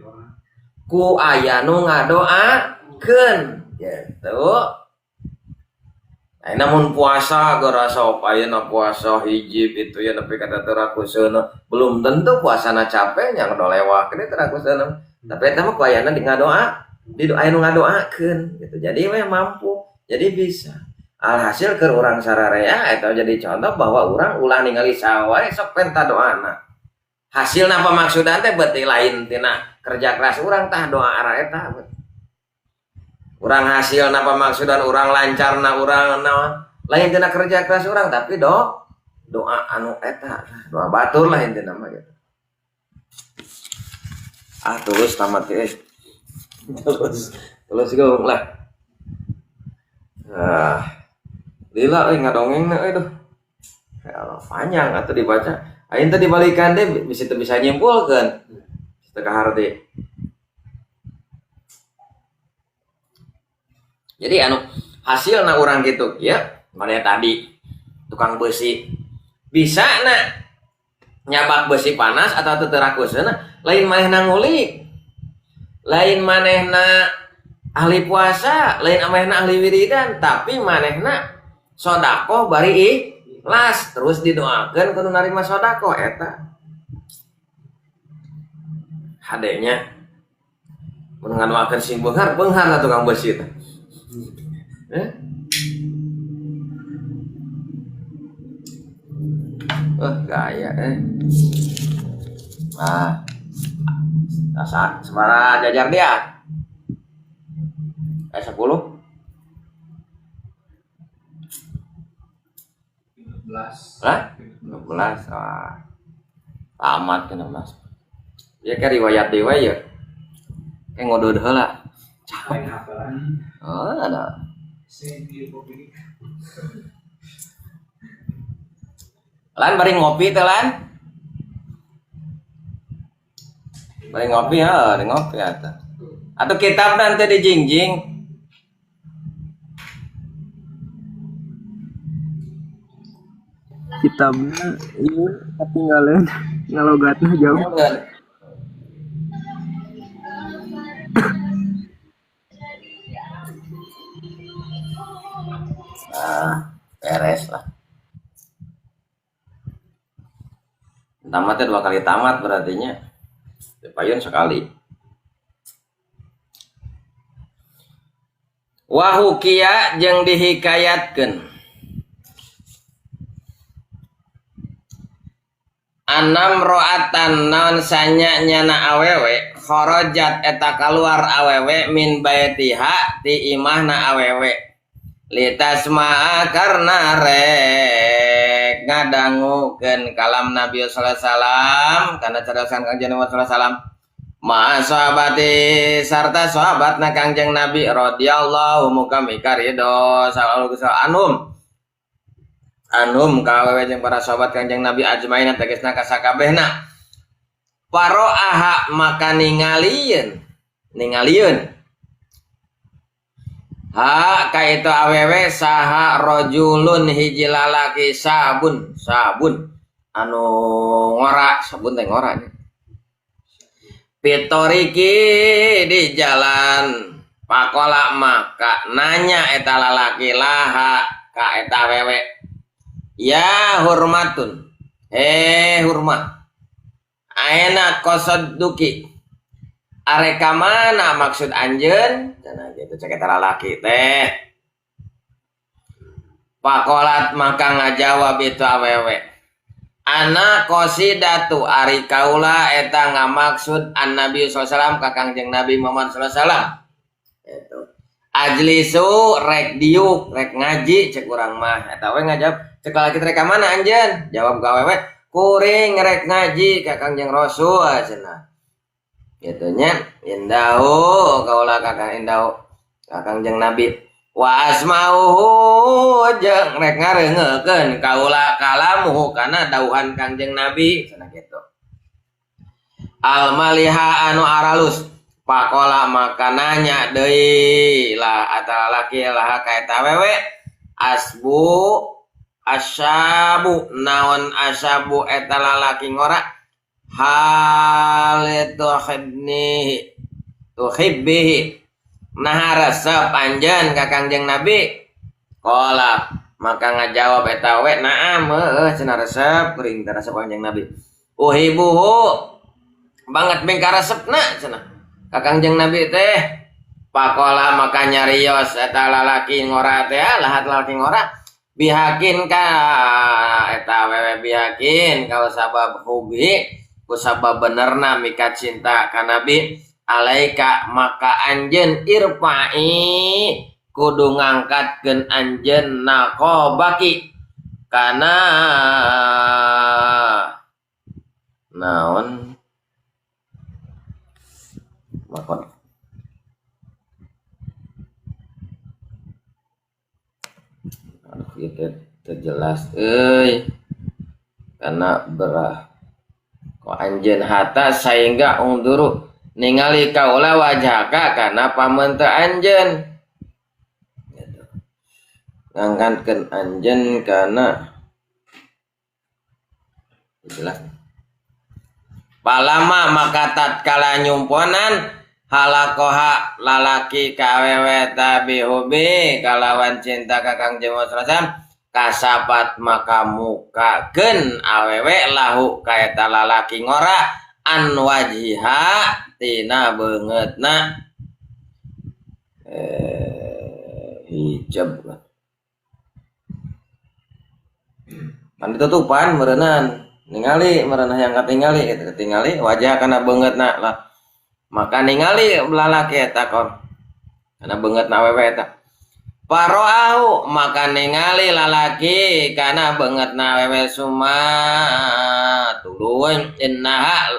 ku aya nu ngadoakeun gitu. Nah, namun puasa gara sok ayeuna puasa hiji itu ya nepi ka teu raku seuneu belum tentu puasana capek nya lewat ini teu raku seuneu. Tapi eta mah ku ayana di ngadoa, di doa anu ngadoakeun gitu. Jadi we mampu, jadi bisa. Alhasil keur urang sararea eta jadi contoh bahwa urang ulah ningali saha wae sok penta doana. Hasilna pamaksudan teh beuti lain tina kerja keras urang tah doa arah eta. Urang hasilna pamaksudan urang lancarna urang naon lain tina kerja keras urang tapi doa anu eta, doa batur lah intina mah gitu. Ah tulus tamat euy. Tulus gong lah. Ah. Lila euy ngadongengna euy duh. Ya Allah, panjang atuh dibaca. Aing teh dibalikan deh bisa teu bisa nyimpulkeun. Teu kaharti. Jadi anu hasilna urang kitu ya, mana tadi tukang besi bisa na nyabak besi panas atau teu terakusna lain manehna ngulik, lain manehna ahli puasa, lain manehna ahli wiridan, tapi manehna sodakoh bari ikhlas terus didoakeun kudu narima sodakoh eta hadenya mun ngadoakeun sing beunghar beunghar lah tukang besi teh. Gaya Ah. Asa semara jajar dia. 10. 15. Hah? 15. Wah. Tamat ke 16. Ya ke riwayat deui ya. Kayak ngodod heula. Lain hafalan. Oh, ada. Lan bari ngopi teh lan. Bari ngopi ya, bari ngopi atuh. Atau kitab nanti dijingjing. Kitabnya ieu ketinggalan ngalogatna jauh. Nah, beres lah. Tamatnya 2 kali tamat berartinya. Payun sekali. Wahukia jeung dihikayatkeun. Anam ro'atan naon sanya nyana awewe kharajat eta kaluar awewe min baitiha ti imahna awewe litasma'a karna rek ngadangukeun kalam Nabi sallallahu alaihi wasallam kana cariosan Kangjeng Nabi sallallahu alaihi wasallam ma sahabati sarta sahabatna Kangjeng Nabi radhiyallahu muka mikaridho sallallahu alaihi wasallam anhum ka awewe jeung para sahabat Kangjeng Nabi ajmain tegasna ka sakabehna paroaha maka ningalieun ha ka itu awewe saha rajulun hiji lalaki sabun anu ngora sabun teh ngora nya pitoriki di jalan pakola maka nanya eta lalaki laha ka eta awewe ya hurmatun hurmah aena kosadduki areka mana maksud anjeun cenah gitu cek eta lalaki teh pakolat maka ngajawab itu awewe ana qasidatu ari kaula eta ngamaksud annabi sallallahu alaihi wasallam ka Kangjeng Nabi Muhammad sallallahu alaihi wasallam eta ajlisu rek diuk rek ngaji cek urang mah eta we ngajawab cek lalaki rek ka mana anjeun jawab ka awewe kuring rek ngaji ka Kangjeng Rasul cenah gitu nya indahu kaula kakang indahu Kangjeng Nabi wa asmauhu jeung rek ngareungekeun kaula kalamuhu kana dauhan Kangjeng Nabi cenah kitu al maliha anu aralus pakola maka nanya deui lah atala laki lah ka eta awewe asbu asyabu naon asyabu eta lalaki ngora hal tuhibni tuhibbihi nah resep anjeun ka Kangjeng Nabi qala maka ngajawab eta we naam heueuh cenah resep kuring teh resep Kangjeng Nabi uhibuhu banget bengka resepna cenah Ka Kangjeng Nabi teh pakola maka nyarios eta lalaki ngora teh lahat lalaki ngora bihakin ka eta awewe bihakin kalau sabab hubi ku sabab benerna mika cinta ka Nabi alaika maka anjeun irfa'i kudu ngangkatkeun anjeun naqabaki kana naon makon aduh ieu teu jelas euy kana berah ku anjeun hatta sehingga unduru ningali kaula wajhaka kana pameunte anjeun gitu. Ngangkatkeun anjeun kana jelas. Palama maka tatkala nyumponan halakoha lalaki ka awewe tabihubi kalawan cinta ka Kangjeng Rasul kasapat maka mukakeun awewe lahu ka eta lalaki ngora an wajhiha tina beungeutna hijab kan ditutupan meureunan ningali merenah yang katingali gitu katingali wajah kana beungeutna lah maka ningali lalaki eta kon kana beungeutna awewe eta paroahu maka ningali lalaki kana beungeutna awewe suma tuluy innaha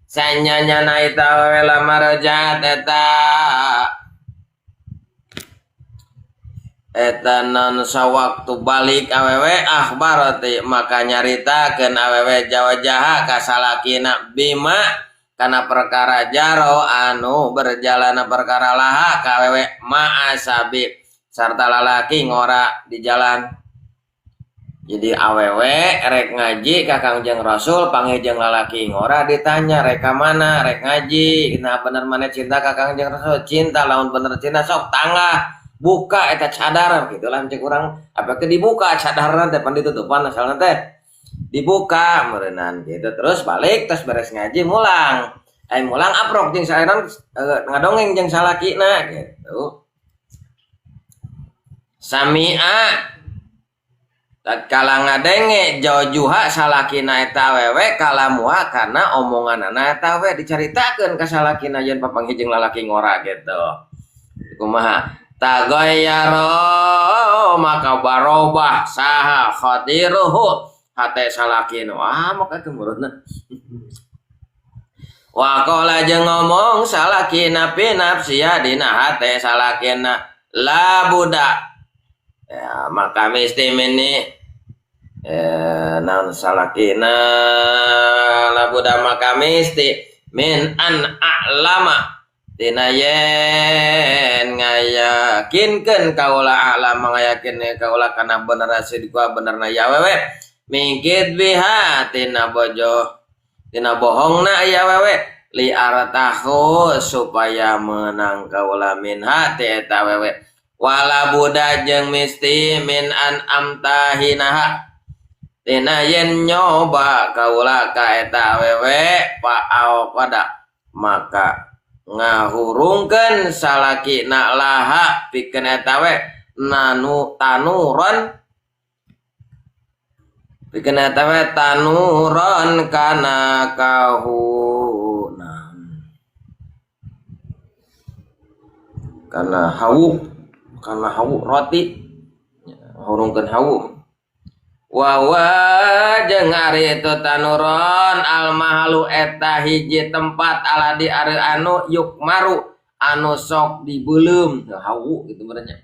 sanyanyana eta awewe lamarjat eta eta non sawaktu balik awewe akhbarati maka nyaritakeun awewe jawajaha ka salakina bima kana perkara jaro anu berjalana perkara laha ka awewe ma'asabi sarta lalaki ngora di jalan. Jadi awewe rek ngaji ka Kangjeng Rasul panggih jeung lalaki ngora ditanya rek ka mana rek ngaji nah bener mana cinta ka Kangjeng Rasul cinta lamun bener cinta sok tangah buka eta cadar gitu lah cek urang apa ke dibuka cadarna teh pan ditutupan asalna teh dibuka meureunan gitu terus balik terus beres ngaji mulang ai mulang aprok jeung saeran ngadongeng jeung salakina gitu sami'a tatkala ngadenge jaujuha salakina eta awewe kalamuha kana omonganana eta awewe dicaritakeun ka salakina yen papanggih jeung lalaki ngora gitu kumaha tagayyaro maka barobah saha khadiruhu hate salakina ah maka tumurutna wa qala jeung ngomong salakina fi nafsiha dina hate salakina la budak ya maka mesti meni naon salakina la budak maka mesti min an a'lama tina yen ngayakinkeun kaula alam ngayakinkeun kaula kana bener sidqua benerna ya wewe mingkit biha tina bojo tina bohongna ya wewe li artahu supaya menang kaula minha ti eta wewe wala buda jeung misti min an amtahinaha tina yen nyoba kaula ka eta wewe pa pada maka ngahurungkeun salakina laha pikeun eta we nanu tanuron pikeun eta we tanuron kana kahuna kana hawu roti ngahurungkeun hawu wa jeung ari itu tanuron almahalu eta hiji tempat aladi ari anu yukmaru anu sok dibeuleum hawu gitu merenya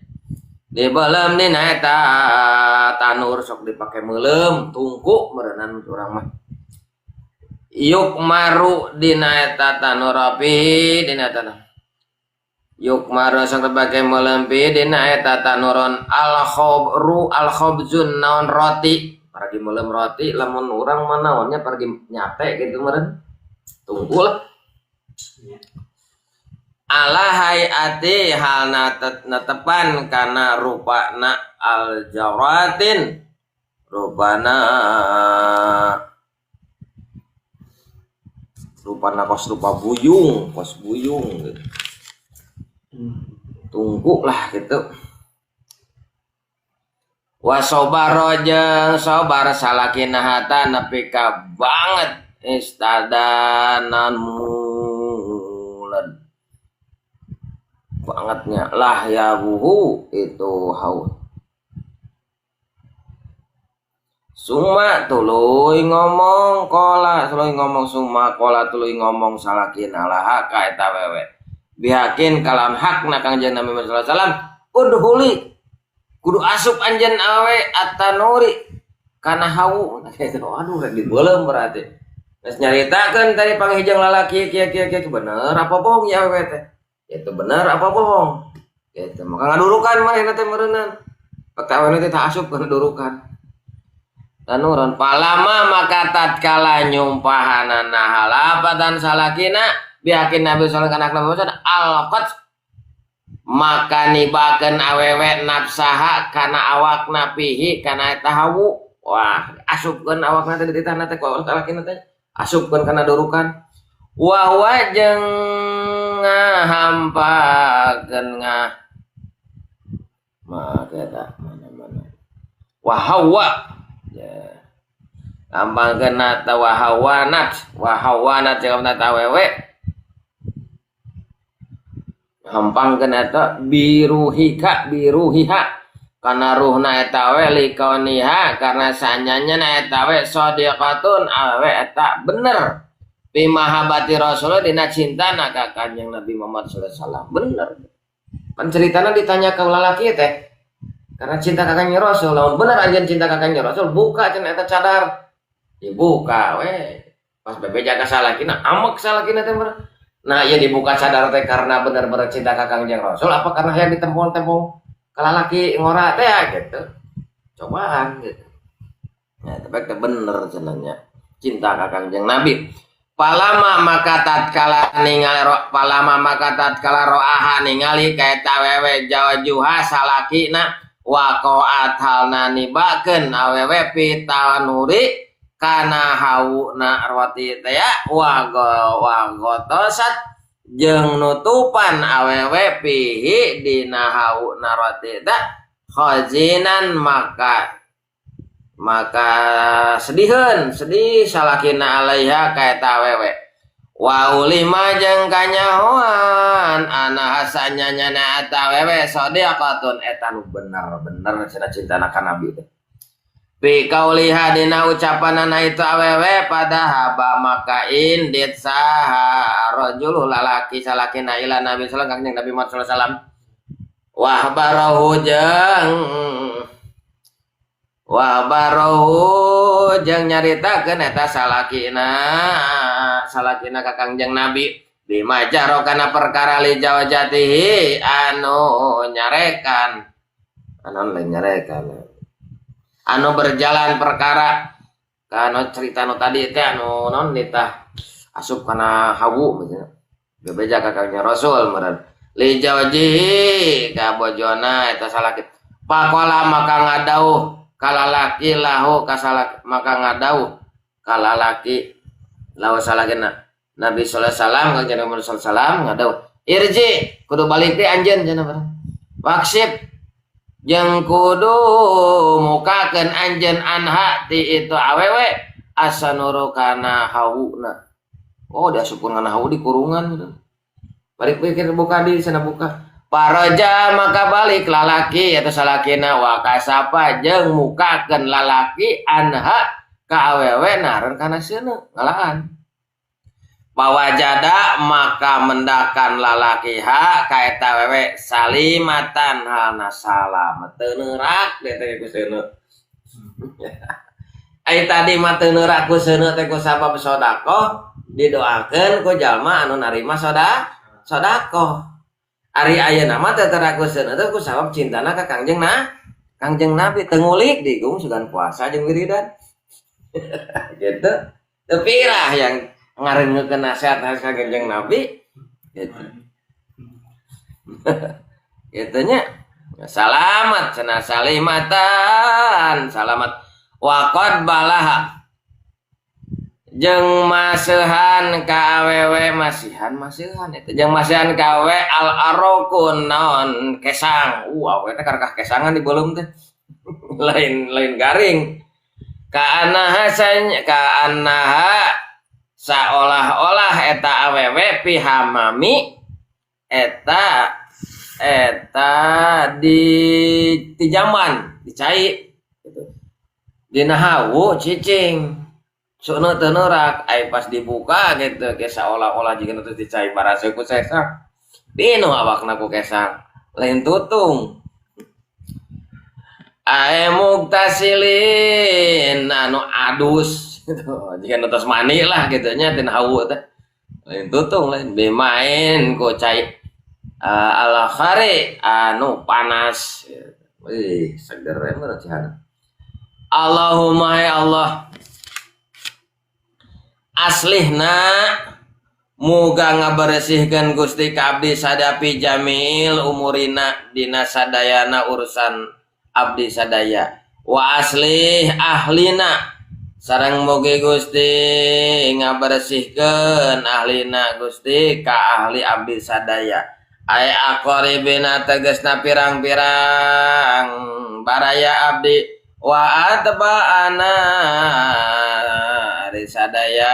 dibeuleum dina eta tanur sok dipake meuleum tungku meureunan urang mah yukmaru dina eta tanur api dina eta yukmaru sok dipake meuleum pi dina eta tanuron al khobru al khobzun naon roti paragi meuleum roti lamun urang mah naonnya paragi nyate gitu meureun tungku lah ala hayati halna netepan kana rupana al jawratin rupana Rupana kos rupa buyung, kos buyung gitu. Tungku lah gitu. Wasobaro jeung sobar salakina hata nepi ka banget istadanan mulan. Bangetnya lah ya buhu itu haud. Suma tuluy ngomong kola, tuluy ngomong suma kola tuluy ngomong salakina laha ka eta wewe. Bihakin kalawan hakna Kangjeng Nabi Muhammad sallallahu alaihi wasallam udhuli kudu asup anjeun awewe atanuri kana hawu. Aduh rek dibeuleum berarti. Geus nyaritakeun tadi panghijang lalaki kieu kieu kieu bener apa bohong ya awewe teh? Itu bener apa bohong? Gitu maka ngadurukan manehna teh meureunnan. Pak awewe teh tak asup kana durukan. Tanuron palama maka tatkala nyumpahanana halabatan salakina biakin Nabi sallallahu alaihi wasallam alqat maka nibakeun awewe nafsaha kana awakna pihi kana eta hawu. Wah, asupkeun awakna teh dititahna teh ku salakina teh asupkeun kana durukan. Wa huwa jeung ngahampakeun ngah maka eta mana-mana wa hawa ya gampangkeun ta wa hawanat wa hawanat jeung ta awewe gampangkeun eta biruhika biruhiha kana ruhna eta we likauniha karena sanyanya na eta we shadiqatun awewe eta bener bi mahabbati Rasulullah dina cintana ka Kanjeng Nabi Muhammad sallallahu alaihi wasallam bener. Pan ceritana ditanya ka lalaki teh karena cinta ka Kanjeng Rasul, lamun bener anjeun cinta ka Kanjeng Rasul buka cenah eta cadar. Dibuka we. Pas bebeja ka salakina amek salakina teh bener. Nah, ieu dibuka cadar teh karena bener-bener cinta ka Kanjeng Rasul apa karena hayang ditempong-tempong ka lalaki ngora teh ya gitu. Cobaan gitu. Nah, tapi teh bener cenahnya cinta ka Kanjeng Nabi. Palama maka tatkala ningali palama maka tatkala roaha ningali ka eta wewe jawajuha salakina waqa'at halna nibakeun awewe pitanuri kana hauna roti teh ya wa gotosat jeung nutupan awewe pihi dina hauna roti teh khazinan maka sediheun sedih salakina alaiha ka eta awewe wa ulima jeung kanyahoan ana hasanya nyana eta awewe sadiqatun eta nu bener-bener cenah cintana ka Nabi teh. Bi kauliha dina ucapanana itu awewe pada haba maka indit saha rajulu lalaki salakina ila Nabi sallallahu alaihi wasallam Nabi Muhammad sallallahu alaihi wasallam wah barohu jeung nyaritakeun eta salakina ka Kangjeng Nabi bima jaro kana perkara li jawajatihi anu nyarekan anu lain nyarekan anu berjalan perkara kanu cerita nu tadi teh anu non nitah asup kana hawu misalnya bebeja ka Kangjeng Rasul meureun li jawjihi ka bojona eta salaki pakola maka ngadauh kalalaki lahu kasalaki maka ngadauh kalalaki lahu salakina Nabi sallallahu alaihi wasallam Kangjeng Nabi sallallahu alaihi wasallam ngadauh irji kudu balik teh anjeun cenah waksib jeung kudu mukakeun anjeun anha ti itu awewe asanuru kana hawuna. Oh diasupkeun kana hawu di kurungan gitu. Balik pikir buka di sana buka. Paraja maka balik lalaki atau salakina wa kasapa jeung mukakeun lalaki anha ka awewe nareun kana seuneu ngalaan. Pawajada maka mendakan lalaki ha ka eta wewe salimatan halna salamet teu neurak teh teh ku seuneu. Ai tadi mah teu neurak ku seuneu teh ku sabab sedekah didoakeun ku jalma anu narima sedekah. Ari ayeuna mah teu teu ku seuneu teh ku sabab cintana ka Kangjeng Kangjeng Nabi teu ngulik digung sugan puasa jeung wiridan. Gitu. Teu pirah yang ngarengekeun nasihat ka Kangjeng Nabi gitu. Gitu nya. Salamat cenah salimatan salamat waqad balaha Jeung maseuhan ka awewe masihan masihan eta jeung masihan ka awewe al arokun naon kesang. Awewe teh karakah kesangan di beuleum teh. Lain lain garing. Kaanaha kaanaha saolah-olah eta awewe pihamami eta eta di jamban di cai gitu. Dina hawu cicing sono teu neurak ai pas dibuka gitu ke saolah-olah jiga nu di cai baraseuh ku kesang dinu awakna ku kesang lain tutung ae muktasilin anu adus gitu jiga nu tos mandi lah gitu nya tina hawu teh lain tutung lain bimain ku cai ala khari anu panas. Wih, seger emang cihana. Allahumma ya Allah aslihna muga ngaberesihkeun Gusti ka abdi sadapi jamil umurina dina sadayana urusan abdi sadaya wa aslih ahlina sareng mugi Gusti ngaberesihkeun ahlina Gusti ka ahli abdi sadaya ay aqribina tegasna pirang-pirang baraya abdi wa atba'ana ari sadaya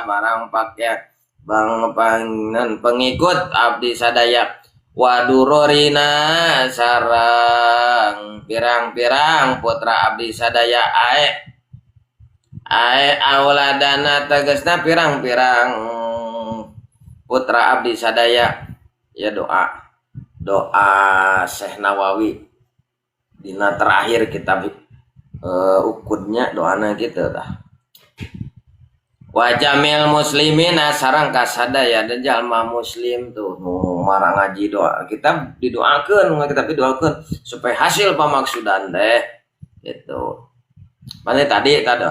barang pakya bang pangan pengikut abdi sadaya wa dururina sareng pirang-pirang putra abdi sadaya ae ae auladana tegasna pirang-pirang putra abdi sadaya. Ya doa doa Syekh Nawawi dina terakhir kitab ukudnya doana gitu tah. Wa jamil muslimina sareng kasadaya dan jalma muslim tuh nu marang ngaji doa kita didoakeun kita didoakeun supaya hasil pamaksudan teh gitu. Mana tadi tadi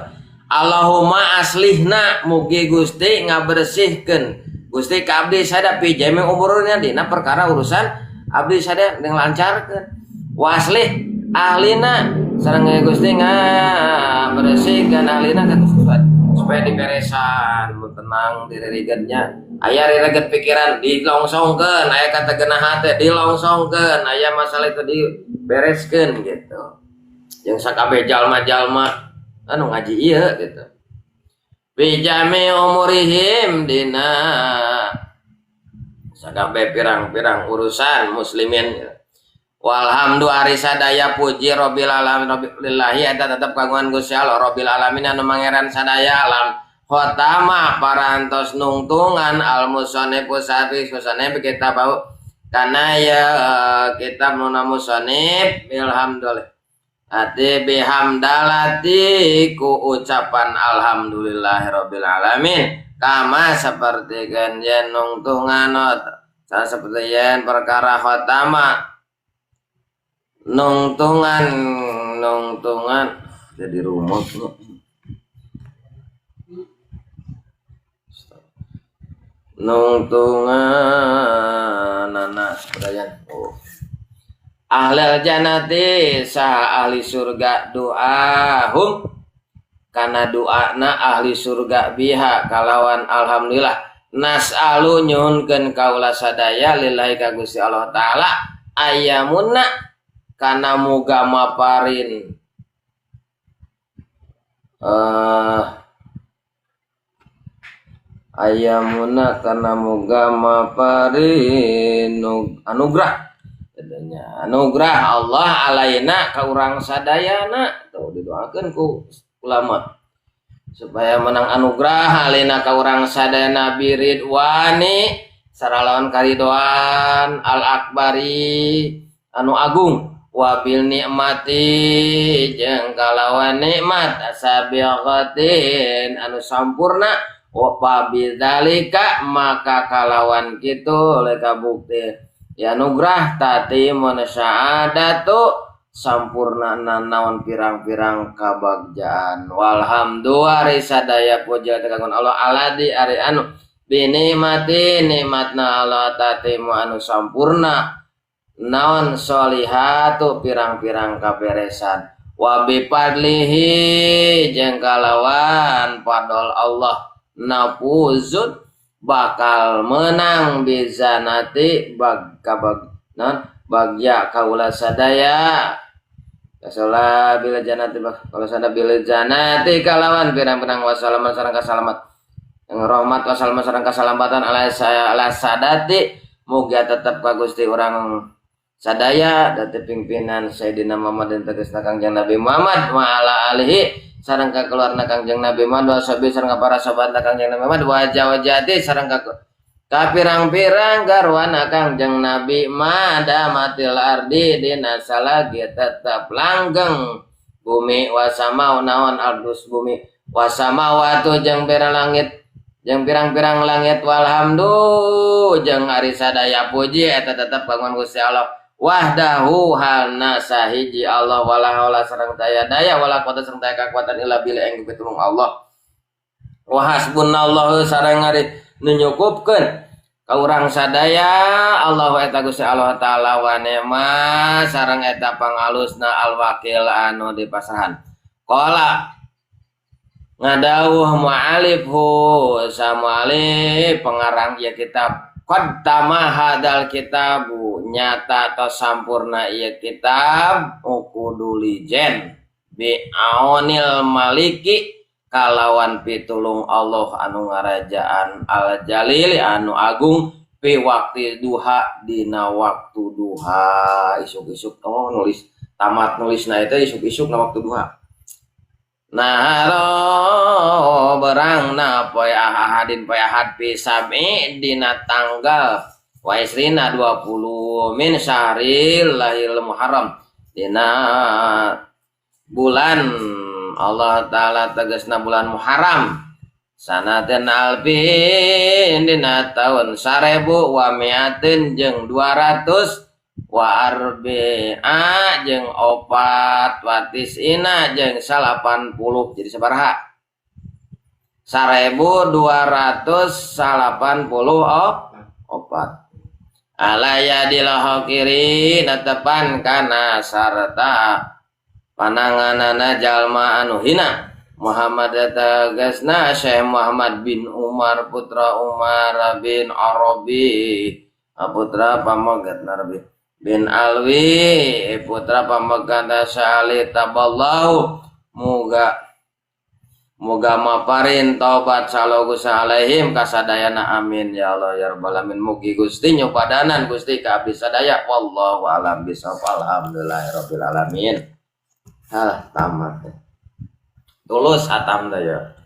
Allahumma aslihna mugi Gusti ngabersihkeun Gusti ka abdi sada pi jami umurnya dina perkara urusan abdi sada lancarkeun waslih ahlina sareng Gusti ngabersihkeun ahlina supaya diberesan tenang diririgetnya aya rireget pikiran dilongsongkeun aya kata genah hate dilongsongkeun aya masalah itu dibereskeun gitu jeung sakabeh jalma-jalma anu ngaji ieu gitu bijami umurihim dina sakabeh pirang-pirang urusan muslimin walhamdu ari sadaya puji rabbil alamin rabbillahi eta tetep kagungan Gusti Allah rabbil alamin anu mangeran sadaya alam khotama parantos nungtungan al musannif sapi musannif kitab kana ya kitab nuna musannif alhamdulillah ati bihamdalati ku ucapan alhamdulillahirabbil alamin kama seperti yen nungtungan seperti yen perkara khotama nungtungan nungtungan jadi rumus nungtungan anak seperti oh ahlul jannati saha ahli surga doahum kana doana ahli surga biha kalawan alhamdulillah nas'alu nyuhunkeun kaula sadaya lillahi ka Gusti Allah taala ayamunna kana muga maparin ayamuna kana muga maparin anugerah anugerah Allah alaina ka urang sadayana tuh didoakeun ku ulama supaya menang anugerah alaina ka urang sadayana biridwani saralawan karidoan al akbari anu agung wabil nikmati jeung kalawan nikmat asabiqatin anu sampurna wa bidzalika maka kalawan kitu oleh kabukti ya anugerah tati munsaadatu sampurna naon pirang-pirang kabagjaan walhamdu ari sadaya puja kagungan Allah aladi ari anu binikmati nikmatna Allah tati mu anu sampurna naon solihatu pirang-pirang kaberesan wa bi fadlihi jeung kalawan fadl Allah Nafuzun bakal menang bizanati bag kabag non bagya kaula sadaya kasola bila janati kalau sada bila janati kalawan pirang-pirang wassalaman sareng kasalamat yang rahmat wassalaman sareng kasalamatan ala saya ala sadati mugia tetep ka Gusti urang sadaya dati pimpinan Sayyidina Muhammad dan tegasna Kangjeng Nabi Muhammad wa ala alihi sareng ka keluarna Kangjeng Nabi Muhammad wa sahbihi sareng ka para sahabat Kangjeng Nabi Muhammad wa jawajati sareng ka kapirang-pirang garwana Kangjeng Nabi madamatil ardi dina salagi tetep langgeng bumi wasamau naon ardus bumi wasamawatu jeung pirang langit jeung pirang-pirang langit walhamdu jeung ari sadaya puji eta tetep kagungan Gusti Allah wahdahu halna sahiji Allah wala haula sareng daya daya wala quwata sareng daya kakuatan illa billah ing pitulung Allah wa hasbunallahu sareng ari nu nyukupkeun ka urang sadaya Allahu eta Gusti Allah taala wa ni'ma sareng eta pangalusna al-wakil anu dipasrahan qala ngadawuh mu'alifhu samu'alif pengarang ieu kitab qad tamahadal kitabu nyata atau sampurna ieu kitab ukudu lijen bi aunil maliki kalawan pitulung Allah anu ngarajaan al-jalili anu agung pi waktu duha dina waktu duha isuk-isuk oh nulis tamat nulisna itu isuk-isuk na waktu duha naharo berangna poe ahadin poe ahad pi sab'i dina tanggal wa isrina 20 min syahril lahil muharram dina bulan Allah Ta'ala tegasna bulan Muharram sanaten alfin dina tahun 1000 wa miatin jeung 200 wa arbi'a jeung 4 wa tis'ina jeung 80 jadi sabaraha 1284 alaya dilahokiri netepan kana sarta pananganana jalma anu hina Muhammad tegasna Syekh Muhammad bin Umar putra Umar bin Arabi putra pamegat Arabi bin Alwi putra pamegat Syali taballahu muga muga maparin taubat salogus alaihim kasadayana amin ya Allah ya rabbal alamin mugi Gusti nyupadanan Gusti ka abdi sadaya wallahu alam bisawab alhamdulillahirabbil alamin. Halah tamat. Tulus atam ya.